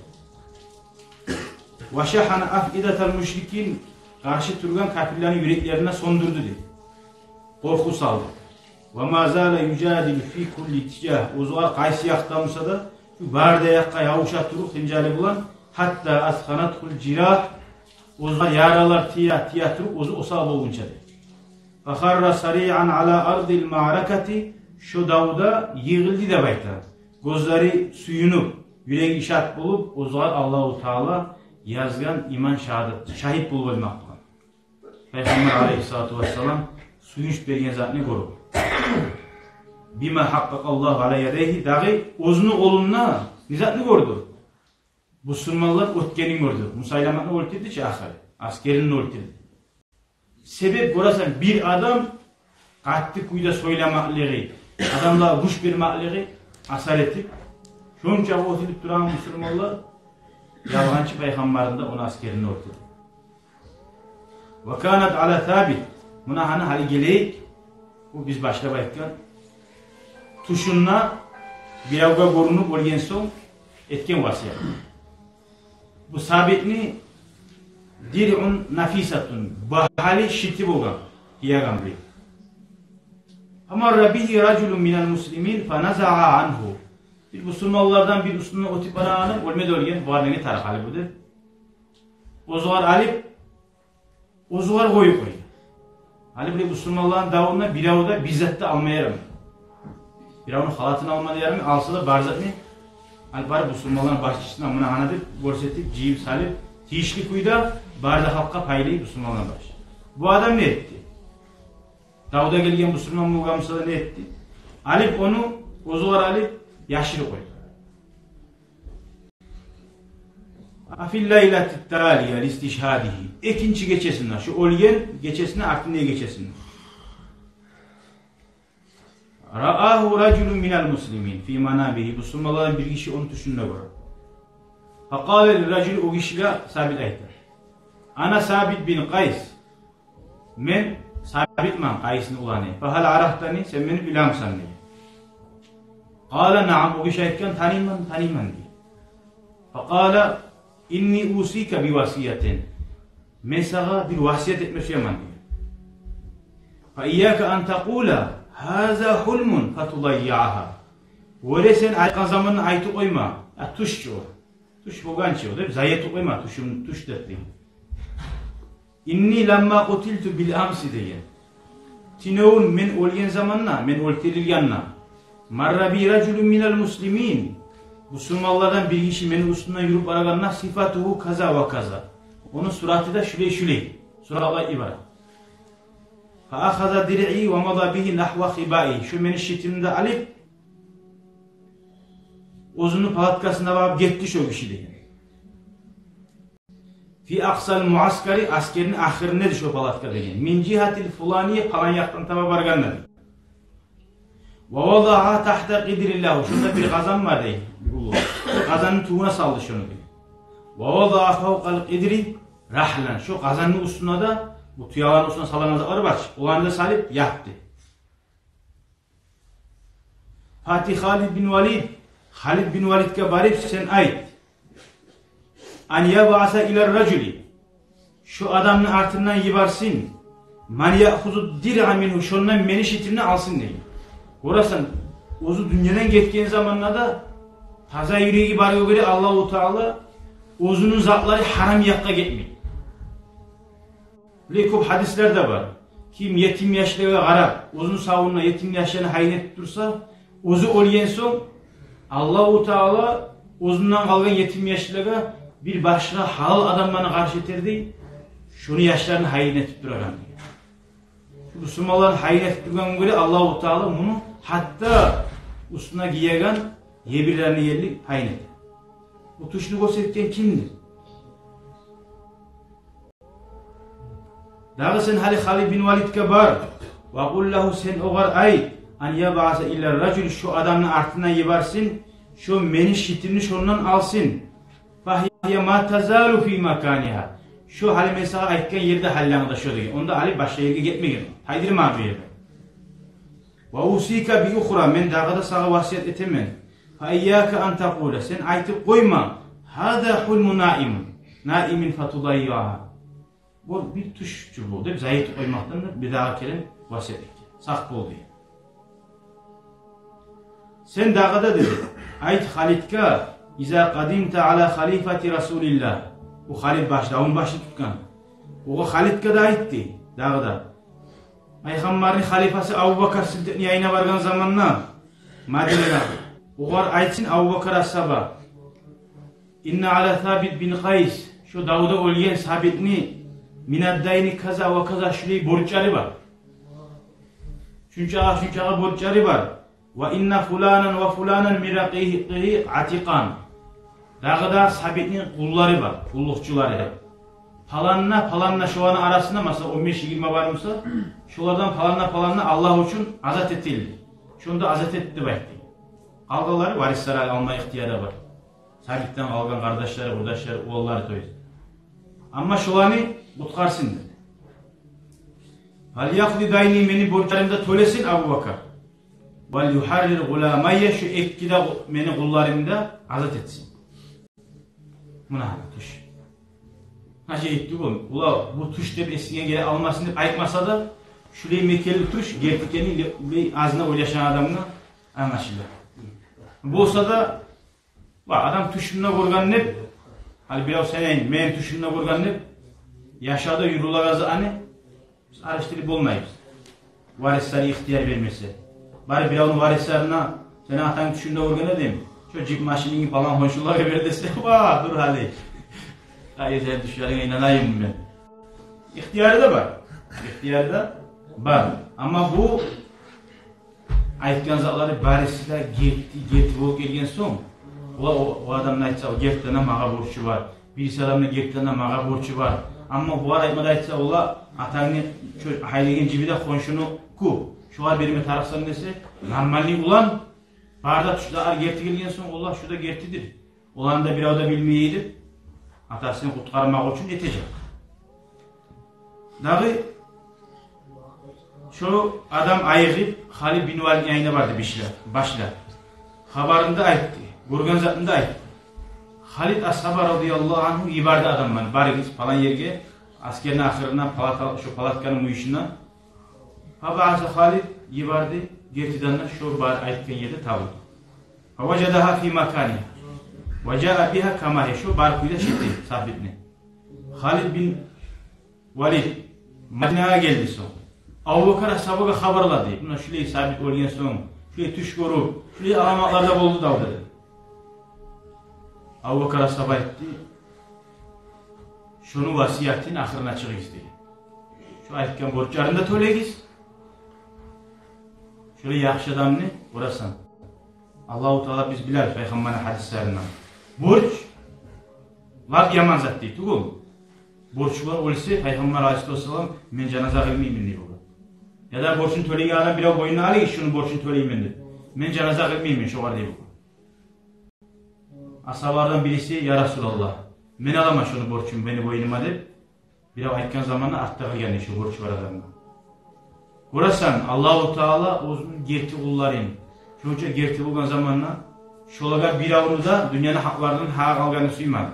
Ва шагьана афидатал мушрикин, къаршы тургъан капирлени юреклерине сёндюрдю деп. Къоркъув салды. Ва ма зала южадилу фи кулли тижагь. Оьзюгер къайсы якъдан буса да, шу бары да якъгъа ябуша туруп, хынжалы булан, гьатта асханатгьул жирагь, оьзюгер яралар тие, тие туруп, оьзю осал болгъунча деп. Фа харра сариан ала ардил маъракати, шо давда йыгъылды деп айта. Гёзлери сююнюп, юреги шат болуп, оьзюгер Аллагьу Таала язгъан иман шагьадат, шагьит болуп оьлмек болгъан. Пайхаммар алайгьиссалату вассалам сююнч берген затны гёрюп. Бима гьакъкъакъаллагьу ала ядайгьи, дагъы оьзюню къолунда не затны гёрдю? Бусурманлар оьтгенин гёрдю. Мусайламатны оьлтюрдю чи ахыры. Аскерин оьлтюрдю. Себеп, гёресен, бир адам къатты кюйде сёйлемеклиги, адамлагъа гюч бермеклиги асар этип, шонча оьтюлюп турагъан бусурманлар ялгъанчы пайхаммарны да, ону аскерин оьлтюрдю. Ва канат ала Сабит. Муна гьана гьали гелейик. Бу биз башлап айтгъан. Тюшюнде биревге гёрюнюп оьлген сонг этген васият. Бу Сабитни диръун нафисатун, багьалы шити болгъан, гиеген бир. Фамарра бигьи ражулун минал муслимин фаназагьа ангьу. Бир бусурманлардан бир уьстюнден оьтюп барагъан адам, оьлме де оьлген, бугъар неге тарыкъ гьали бу деп, оьзюгер алып, оьзюгер къоюп къойду. Гьали бир бусурманланы давунда бирев де бир зат да алма ярамай. Биревню халатын алма да ярамай, алса да бар затны, гьали бар бусурманланы башчысына муна гьана деп гёрсетип, жыйып салып, тийишли кюйде бары да халкъгъа пайлай бусурманланы башчысы. Бу адам не этди? Давда гелген бусурман болгъан буса да не этди? Алып ону, оьзюгер алып, яшырып къойду. Фи ллайлати тталия ли истишгьадигьи. Экинчи гечесинде, шо оьлген гечесинде, артындагъы гечесинде. Раагьу ражулун минал муслимин фи манамигьи. Бусурманлардан бир гиши ону тюшюнде гёре. Факъала лирражули, о гишиге Сабит айта: «Ана Сабит бин Къайс. Мен Сабитман, Къайсны уланы. Фагьал арафтани, сен мени билемисен?» — деген. Къала: «Наам». О гиши айтгъан: «Таныйман, таныйман», — деген. Факъала: «Инни усика би васиятин. Мен сагъа бир васият этме сюемен», — деген. «Фа ийяка ан такъула: гьаза гьулмун фатудаййиагьа». Оьре сен айтгъан заманда айтып къойма: «А, тюш чю о. Тюш болгъан чы о», — деп, зая этип къойма, «тюшюм тюш» деп, деген. «Инни ламма къутилту бил амси», — деген. Тюнегюн мен оьлген заманда, мен оьлтюрюлгенде, «марра би ражулун минал муслимин». Бусурманлардан бир гиши мени уьстюмден юрюп барагъанда, «сифатугьу каза ва каза». Ону сураты да шулай-шулай. Суратлар ибарат. «Фа ахаза диръи ва мада бигьи нагьва хибаи». Шо мени щитимни де алып, оьзюню палаткасына багъып гетди шо гиши, деген. «Фи акъсал муаскари», аскерни ахырында эди шо палатка, деген. «Мин жигьатил фулания», палан якъдан таба баргъанда, деген. «Ва вадаагьа тагьта къидри лагьу». Шонда бир къазан бар, дей, уллу. Къазанны тюбюне салды шону, дей. «Ва вадаа фавкъал къидри рагьлан». Шо къазанны уьстюне де, бу тюелени уьстюне салагъан затлар бар чы, оланы да салып япды. «Фати Халид бин Валид». Халид бин Валидге барып, сен айт: «Ан ябъаса илар ражули». Шо адамны артындан йиберсин. «Ман яъхузу диръа мингьу». Шондан мени щитимни алсын, деген. Гёресен, оьзю дюньядан гетген заманда да таза юреги баргъа гёре Аллагьу Таала оьзюню затлары гьарам якъгъа гетмей. Булай кёп гьадислер де бар. Ким етим яшлагъа къарап, оьзюню савунда етим яшланы гьайын этип турса, оьзю оьлген сонг, Аллагьу Таала оьзюнден къалгъан етим яшлагъа бир башгъа гьалал адамланы къаршы этер дей, шону яшларын гьайын этип турагъан дей. Шу бусурманланы гьайын этип тургъангъа гёре Аллагьу Таала муну гьатта уьстюне гиеген ебирлерин ерли гьайын этер. Бу тюшню гёрсетген кимдир? Дагъы сен гьали Халид бин Валидге бар. «Ва къул лагьу», сен огъар айт: «Ан ябъаса илар ражул», шо адамны артындан йиберсин, шо мени щитимни шондан алсын. «Фагьия ма тазалу фи маканигьа». Шо гьали мен сагъа айтгъан ерде гьали дагъы да шо, деген. Онда гьали башгъа ерге гетмеген. Тайдырма бу ерде. «Ва усика би ухра», мен дагъы да сагъа васият этемен. «Фа ийяка ан такъула», сен айтып къойма: «Гьаза гьулму наимин, наимин фатудаййиагьа». Бу бир тюш чю бу деп зая этип къоймакъдан да бир дагъы керен васият этген. Сакъ бол, деген. Сен дагъы да, деди, айт Халидге: «Иза къадимта ала халифати Расулиллагь». Бу Халид баш, давну башын тутгъан. Огъар, Халидге де айт, дей, дагъы да. Пайхаммарны халифасы Абубакар Сыддыкъны янына баргъан заманда Мадинагъа, огъар айтсын Абубакар асгьаба: «Инна ала Сабит бин Къайс», шо давда оьлген Сабитни, «минад дайни каза ва каза», шулай борчлары бар. Шунчагъа, шунчагъа борчлары бар. «Ва инна фуланан ва фуланан мин ракъикъигьи атикъан». Дагъы да Сабитни къуллары бар, къуллукъчулары. Паланна, паланна, шоланы арасында, масала, он беш-йигирма бар буса, шолардан паланна, паланна Аллагь учун азат этилди. Шону да азат эт деп айтды. Къалгъанлары, варислары, алма ихтияры бар. Сабитден къалгъан къардашлары, къурдашлары, уланлары, то есть. Амма шоланы къутгъарсын деди. «Фальякъди дайни», мени борчларымны да тёлесин Абубакар. «Валь юхьаррир гъуламайя», шу эки де мени къулларымны да азат этсин. Муна гьали тюш. Гьажи айтды бу, улан, бу тюш деп эсинге геле алмасын деп айтмаса да, шулай мекенли тюш герти экенин ле-, лей азына ойлашагъан адамгъа англашыла. Болса да, ва адам тюшюнде гёрген деп, гьали бирев сенейин, мен тюшюмде гёрген деп, яшавда юрюлеген зат аны, Биз алышдырып болмайбыз. Варислер ихтияр бермесе. Бары биревню варислерине, сени атанг тюшюнде гёрген эдим, шо джип машинангны палан хоншулагъа бер десе, ва, дур гьали. Гьали сени тюшлеринге инанайым мен. Ихтияры да бар. Ихтияры да бар. Амма бу айтгъан затлары барысы да герти, герти болуп гелген сонг, о, о, о адам не айтса, о гертиден де магъа борчу бар. Бириси адам да гертиден де магъа борчу бар. Амма булар айтмады айтса, ола атангны шо гьайдагъан джипи де хоншунуку, шогъар берме тарыкъсан десе, нормальный улан, бары да тюшде ар герти гелген сонг, ола шу да гертидир. Оланы да бирев де билмей эди, атасын къутгъармакъ учун этежек. Дагъы шо адам айыгъып, Халид бин Валидни янына барды бишлеп, башлап. Хабарын да айтды, гёрген затын да айтды. Халид асгьаба радияллагьу ангьу йиберди адамланы: «Барыгъыз палан ерге, аскерни ахырына палат ал-, шо палатканы мюйюшюне». Фабаъаса Халид, йиберди, гертиден де шо бар айтгъан ерде табулду. Фаважадагьа фи маканигьа ва жаа бигьа кама гьия, шо бар кюйде чыкъды Сабитни. Халид бин Валид Мадинагъа гелди сонг, Абубакар асгьабагъа хабарлады: «Муна шулай Сабит оьлген сонг, шулай тюш гёрюп, шулай аламатлар да болду дагъы», — деди. Абубакар асгьаба айтды: «Шону васиятын ахырына чыгъыгъыз», — деди. «Шо айтгъан борчларын да тёлегиз. Шолай яхшы адамны, гёресен». Аллагьу Таала, биз билебиз Пайхаммарны гьадислеринден, борч лап яман зат дей тюгюл. Борчу булан оьлсе, Пайхаммар алайгьиссалату вассалам: «Мен жаназа къылмайман», — дей болгъан. Яда борчун тёлейген адам бирев бойнуна алыгъыз шону борчун тёлеймен деп, «Мен жаназа къылмайман шогъар», — дей болгъан. Асгьабалардан бириси: «Я Расулаллагь, мен аламан шону борчун мени бойнума», — деп, бирев айтгъан заманда, артда къалгъан эди шо борчу бар адамгъа. Гёресен, Аллагьу Таала оьзюню герти къулларын, шонча герти болгъан заманда, шолагъа биревню де дюньяны гьакъларындан гьакъы къалгъанны сюймеди.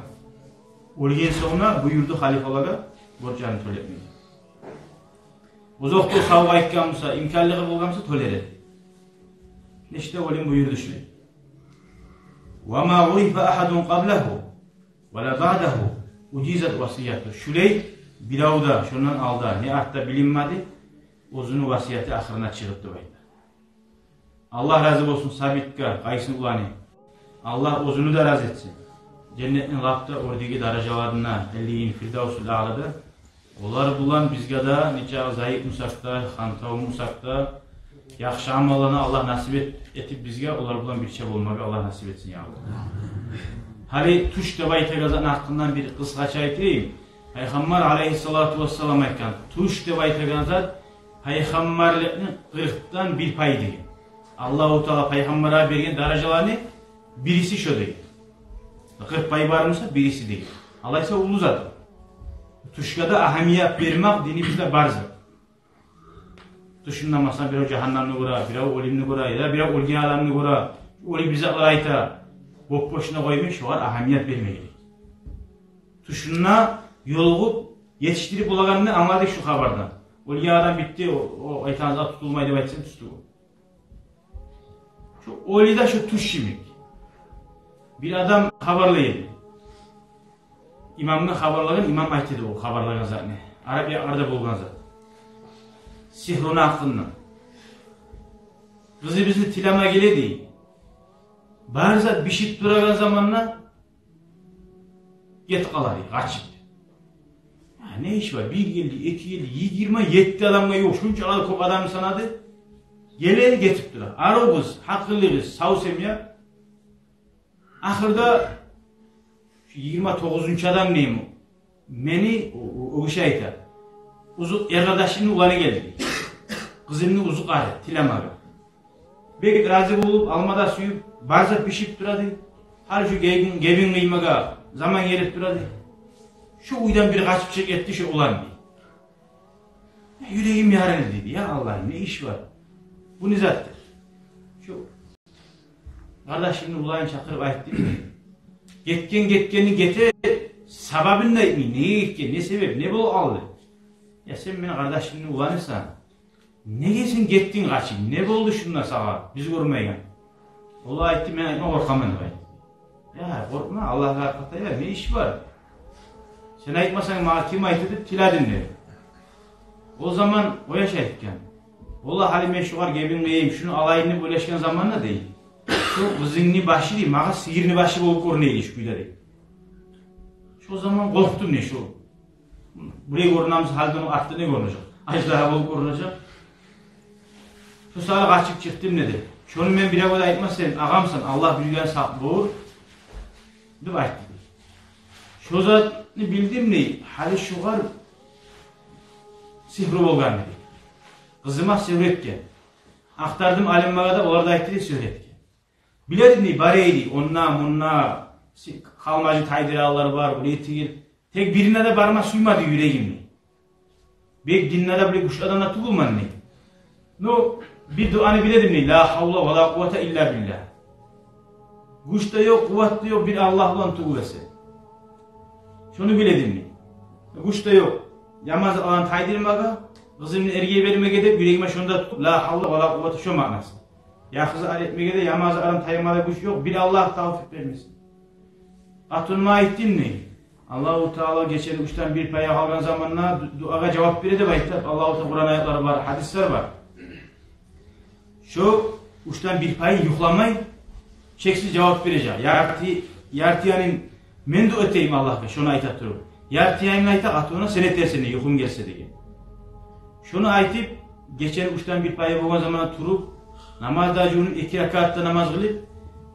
Оьлген сонг да буюрду халифалагъа борчларын тёлетмеге. Озокъда, савгъа айтгъан буса, имканлыгъы болгъан буса, тёлер эди. Нечик де оьлюм буюрду шулай. Ва ма урифа агьадун къаблагьу ва ла баъдагьу уджизат васиятугьу. Шулай бирев де шондан алда не артда билинмеди, оьзюню васияты ахырына чыгъып деп айта. Аллагь рази болсун Сабитге, Къайсны уланы. Аллагь оьзюню де рази этсин. Женнетни лап да оьрдеги даражаларына, Иллийин, Фирдавсул Аълада. Олар булан бизге де, нечакъы зайып бусакъ да, хантав бусакъ да, яхшы амалланы Аллагь насип эт-, этип бизге, олар булан бирче болмагъа Аллагь насип этсин, я Аллагь. Гьали тюш деп айтагъан затны гьакъындан бир къысгъача айтайым. Пайхаммар алайгьиссалату вассалам айтгъан, тюш деп айтагъан зат пайхаммарлыкъны къыркъдан бир пайы деген. Аллагьу Таала пайхаммаргъа берген даражаланы бириси шо деген. Къыркъ пай бар буса, бириси деген. Алайса, уллу зат. Тюшге де агьамият бермек динибизде бар зат. Тюшюнде, масала, бирев жагьаннемни гёре, бирев оьлюмню гёре, яда бирев оьлген адамны гёре, оьлюп бир затлар айта. Боп-бошуна къоймай, шогъар агьамият бермеге герек. Тюшюнде ёлугъуп, етишдирип болагъанны англады шу хабардан. Оьлген адам битди, о, о айтагъан зат тутулмай деп айтса, тюз тюгюл. Шу оьлю де шу тюш йимик. Бир адам хабарлай эди. Имамгъа хабарлагъан, имам айта эди о хабарлагъан затны. Араб якъларда болгъан зат. Сигьруну гьакъындан. Къызыбызны тилеме геле эди. Бар зат бишип турагъан заманда гетип къала эди, къачып. Я, не иш бар? Бир гелди, эки гелди, йигирма етти адамгъа ювукъ, шунчакъы кёп адамны санады. Геле, гетип тура. Арив къыз, гьакъыллы къыз, сав семья. Ахырда шу йигирма тогъузунчу адам дейми, мени, о, о, о гиши айта, узукъ, эр къардашымны уланы гелди. Къызымны узукъ ары тилемеге. Бек рази болуп, алма да сююп, бар зат бишип тура эди. Гьали шу гебин, гебин къыймагъа заман гелип тура эди. Шу уьйден бир къачып чыгъып гетди шу улан, дей. Юрегим ярылды, деди. Я Аллагь, не иш бар? Бу не затдыр? Шу къардашымны уланын чакъырып айтдым. Гетген гетгенни гете, сабабын да айтмай. Неге гетген, не себеп, не болуп къалды? Я сен мени къардашымны уланысан. Неге сен гетдинг къачып? Не болду шунда сагъа, биз гёрмейген? Олар айтды, мен айтма къоркъаман деп айтды. Я, къоркъма, Аллагьгъа аркъа таян, не иш бар? Сен айтмасанг, магъа ким айта деп тиледим, деди. О заман о яш айтгъан: «Валлагь, гьали мен шогъар гебин къыйайым, шуну алайым», — деп ойлашгъан заманда, дей, «шо къызынгны башы, дей, магъа сыйырны башы болуп гёрюне эди шу кюйде», — дей. «Шо заман къоркъдум, дей, шо булай гёрюнемиса, гьалиден артда не гёрюнежек? Аждагьа болуп гёрюнежек. Шо саялы къачып чыкъдым», — деди. «Шону мен биревге де айтмас эдим, агъамсан, Аллагь биревге сакъ болур», — деп айтды. «Шо затны билдим, дей, гьали шогъар сигьру болгъан эди. Къызыма сигьру этген. Ахтардым алимлеге де, олар да айтды, дей, сигьру этген. Биледим, дей, бар эди, онда-мунда си-, къалмажы тайдырагъанлар бар, булай тигил. Тек бирине де барма сюймеди юрегим, дей. Бек динде де булай гючлю адам да тюгюлмен, дей. Но бир дуаны биледим, дей, ла гьавла ва ла къуввата илла биллагь. Гюч де ёкъ, къуват да ёкъ бир Аллагь булан тюгюл эсе. Шону биледим, дей. Гюч де ёкъ. Яман затлардан тайдырмагъа, къызымны эрге бермеге деп, юрегиме шону да тутуп, ла гьавла ва ла къуввата, шо маънасы. Яхшы зат этмеге де, яман затдан тайма да гюч ёкъ, бир Аллагь тавфикъ бермесин». Къатыныма айтдым, дей. Аллагьу Таала гечени уьчден бир пайы къалгъан заманда ду-, дуагъа жавап бере деп айтып, Аллагьу Таала Къуран аятлар бар, гьадислер бар. Шо уьчден бир пайы юхламай, чексиз жавап бережек. Ярты, ярты янын мен дуа этейим Аллагьгъа, шону айта туруп. Ярты янын айта къатынына, сен этерсен, юхум гелсе, деген. Шону айтып, гечени уьчден бир пайы болгъан заманда туруп, намаз да жувунуп, эки ракаат да намаз къылып,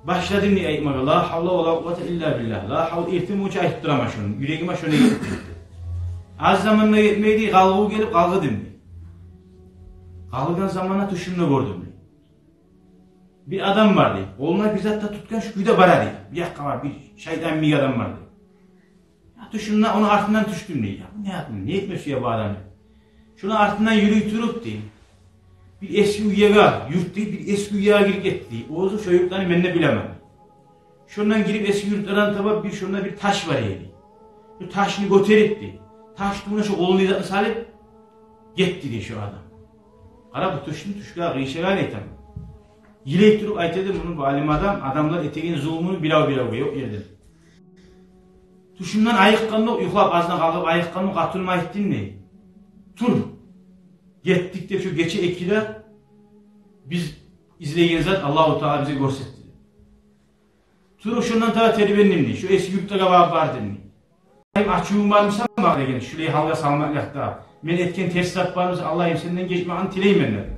башладым, дей, айтмагъа: «Ла гьавла ва ла къуввата илла биллагь. Ла гьавла, эртен болгъунча айтып тураман шону, юрегиме шону гелтирип». Аз заманда гетмей, дей, къалгъыв гелип къалгъа динди. Къалгъан заманда тюшюмде гёрдюм, дей. Бир адам бар, дей. Къолуна бир зат да тутгъан, шу кюйде бара, дей. Бир якъгъа бар, бир шайтан йимик адам бар, дей. Я, тюшюмде ону артындан тюшдюм, дей. Я, бу не ятны, не этме сюе бу адам, деп. Шону артындан юрюй туруп, дей, бир эсги уьягъа, юрт, дей, бир эсги уьягъа гирип гетди, дей. Оьзю шо юртланы мен де билемен. Шондан гирип, эсги юртлардан таба бир, шонда бир таш бар эди. Шу ташны гётерип, дей, таш тюбюне шо къолундагъы затны салып гетди, дей, шо адам. Къара, бу тюшню тюшге къыйышагъанын айтаман. Йылай туруп айта эди муну бу алим адам, адамлар этеген зулмуну бирев-биревге ёкъ ерден. Тюшюмден айыкъгъанда, юхлап аздан къалгъып айыкъгъанда, къатыныма айтдым, дей: «Тур, гетдик», — деп, шо гече экиде биз излеген зат Аллагьу Таала бизге гёрсетди. Туруп шондан таба тербендим, дей. Шо эсги юртлагъа барып бардым, дей. «Аллагьым, ачувунг бармыса магъа, — деген, — шулай гьалгъа салмакълыкъда, мен этген терс зат бармыса, Аллагьым, сенден гечмагъын тилеймен», — деди.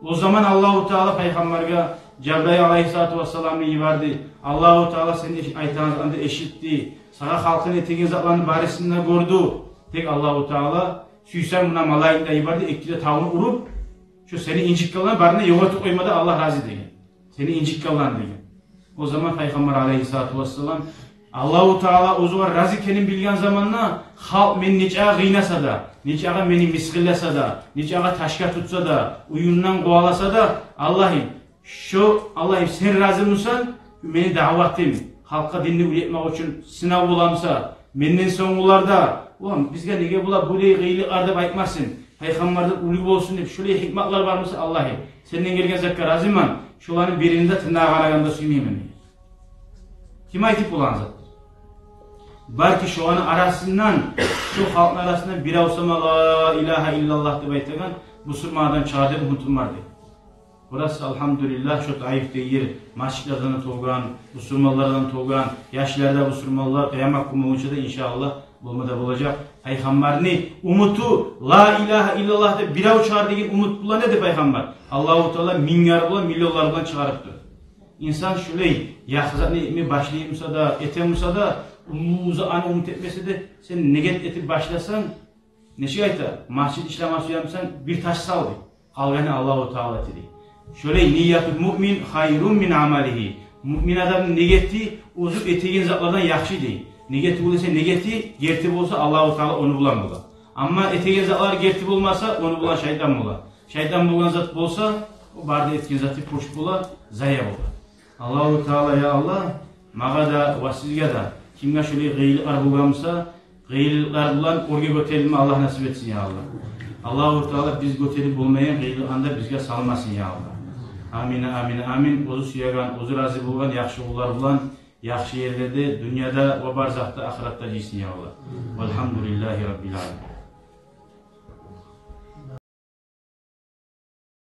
О заман Аллагьу Таала пайхаммаргъа Жабрайыл алайгьиссалату вассаламны йиберди. Аллагьу Таала сен эш-, айтагъан затны да эшитди. Сагъа халкъынг этеген затланы барысын да гёрдю. Тек Аллагьу Таала сюйсе, муна малайикни де йиберди, эки де тавун уруп, шо сени инжитгенлени барын да ёкъ этип къоймады, Аллагь рази, деген. Сени инжитгенлени, деген. О заман пайхаммар алайгьиссалату вассалам, Аллагьу Таала оьзюгъар рази экенин билген заманда, халкъ мени нечакъы къыйнаса да, нечакъы мени мысгъылласа да, нечакъы ташгъа тутса да, уьюнден къуваласа да, Аллагьым, шо, Аллагьым, сен рази бусанг, мени даъватым халкъгъа динни уьйретмек учун сынав боламыса, менден сонггъулар да, улан, бизге неге булар булай къыйынлыкълар деп айтмасын, пайхаммардан уьлгю болсун деп, шолай гьикматлар бармыса, Аллагьым, сенден гелген затгъа разимен, шоланы бирин де тырнагъына къарагъанда сюймеймен, деген. Ким айтып болагъан затдыр? Балики, шоланы арасындан, шо халкъны арасындан бирев сама «Ла илагьа иллаллагь» деп айтагъан бусурман адам чыгъар деп умутум бар, дей. Бурасы, альгьамдулиллагь, шо Таиф деген ер межитлерден толгъан, бусурманлардан толгъан, яшлар да бусурманлар, къыямат гюн болгъунча да, иншааллагь, болма да болажакъ. Пайхаммарны умуту «Ла илагьа иллаллагь» деп бирев чыгъар деген умут булан эди пайхаммар. Аллагьу Таала минглер булан, миллионлар булан чыгъарыптыр. Инсан шулай яхшы затны этме башлай буса да, эте буса да, уллу затны умут этмесе де, сен ният этип башласанг, нечик айта, межит ишлеме сюе бусанг, бир таш сал, дей. Къалгъанын Аллагьу Таала этер, дей. Шолай ниятул муъмин хайрун мин амалигьи. Муъмин адамны нияты оьзю этеген затлардан яхшы, дей. Нияты болса, нияты герти болса, Аллагьу Таала ону булан бола. Амма этеген затлар герти болмаса, ону булан шайтан бола. Шайтан болгъан зат болса, о бары да этген заты пуч бола, зая бола. Аллагьу Таала, я Аллагь, магъа да ва сизге де, кимге шолай къыйынлыкълар болгъан буса, къыйынлыкълар булан оьрге гётерилме Аллагь насип этсин, я Аллагь. Аллагьу Таала биз гётерип болмайгъан къыйынлыкъланы да бизге салмасын, я Аллагь. Амин, амин, амин. Оьзю сюеген, оьзю рази болгъан яхшы къуллар булан яхшы ерлерде, дюньяда ва барзахда, ахыратда жыйсын, я Аллагь. Валгьамдулиллагьи раббил аламин.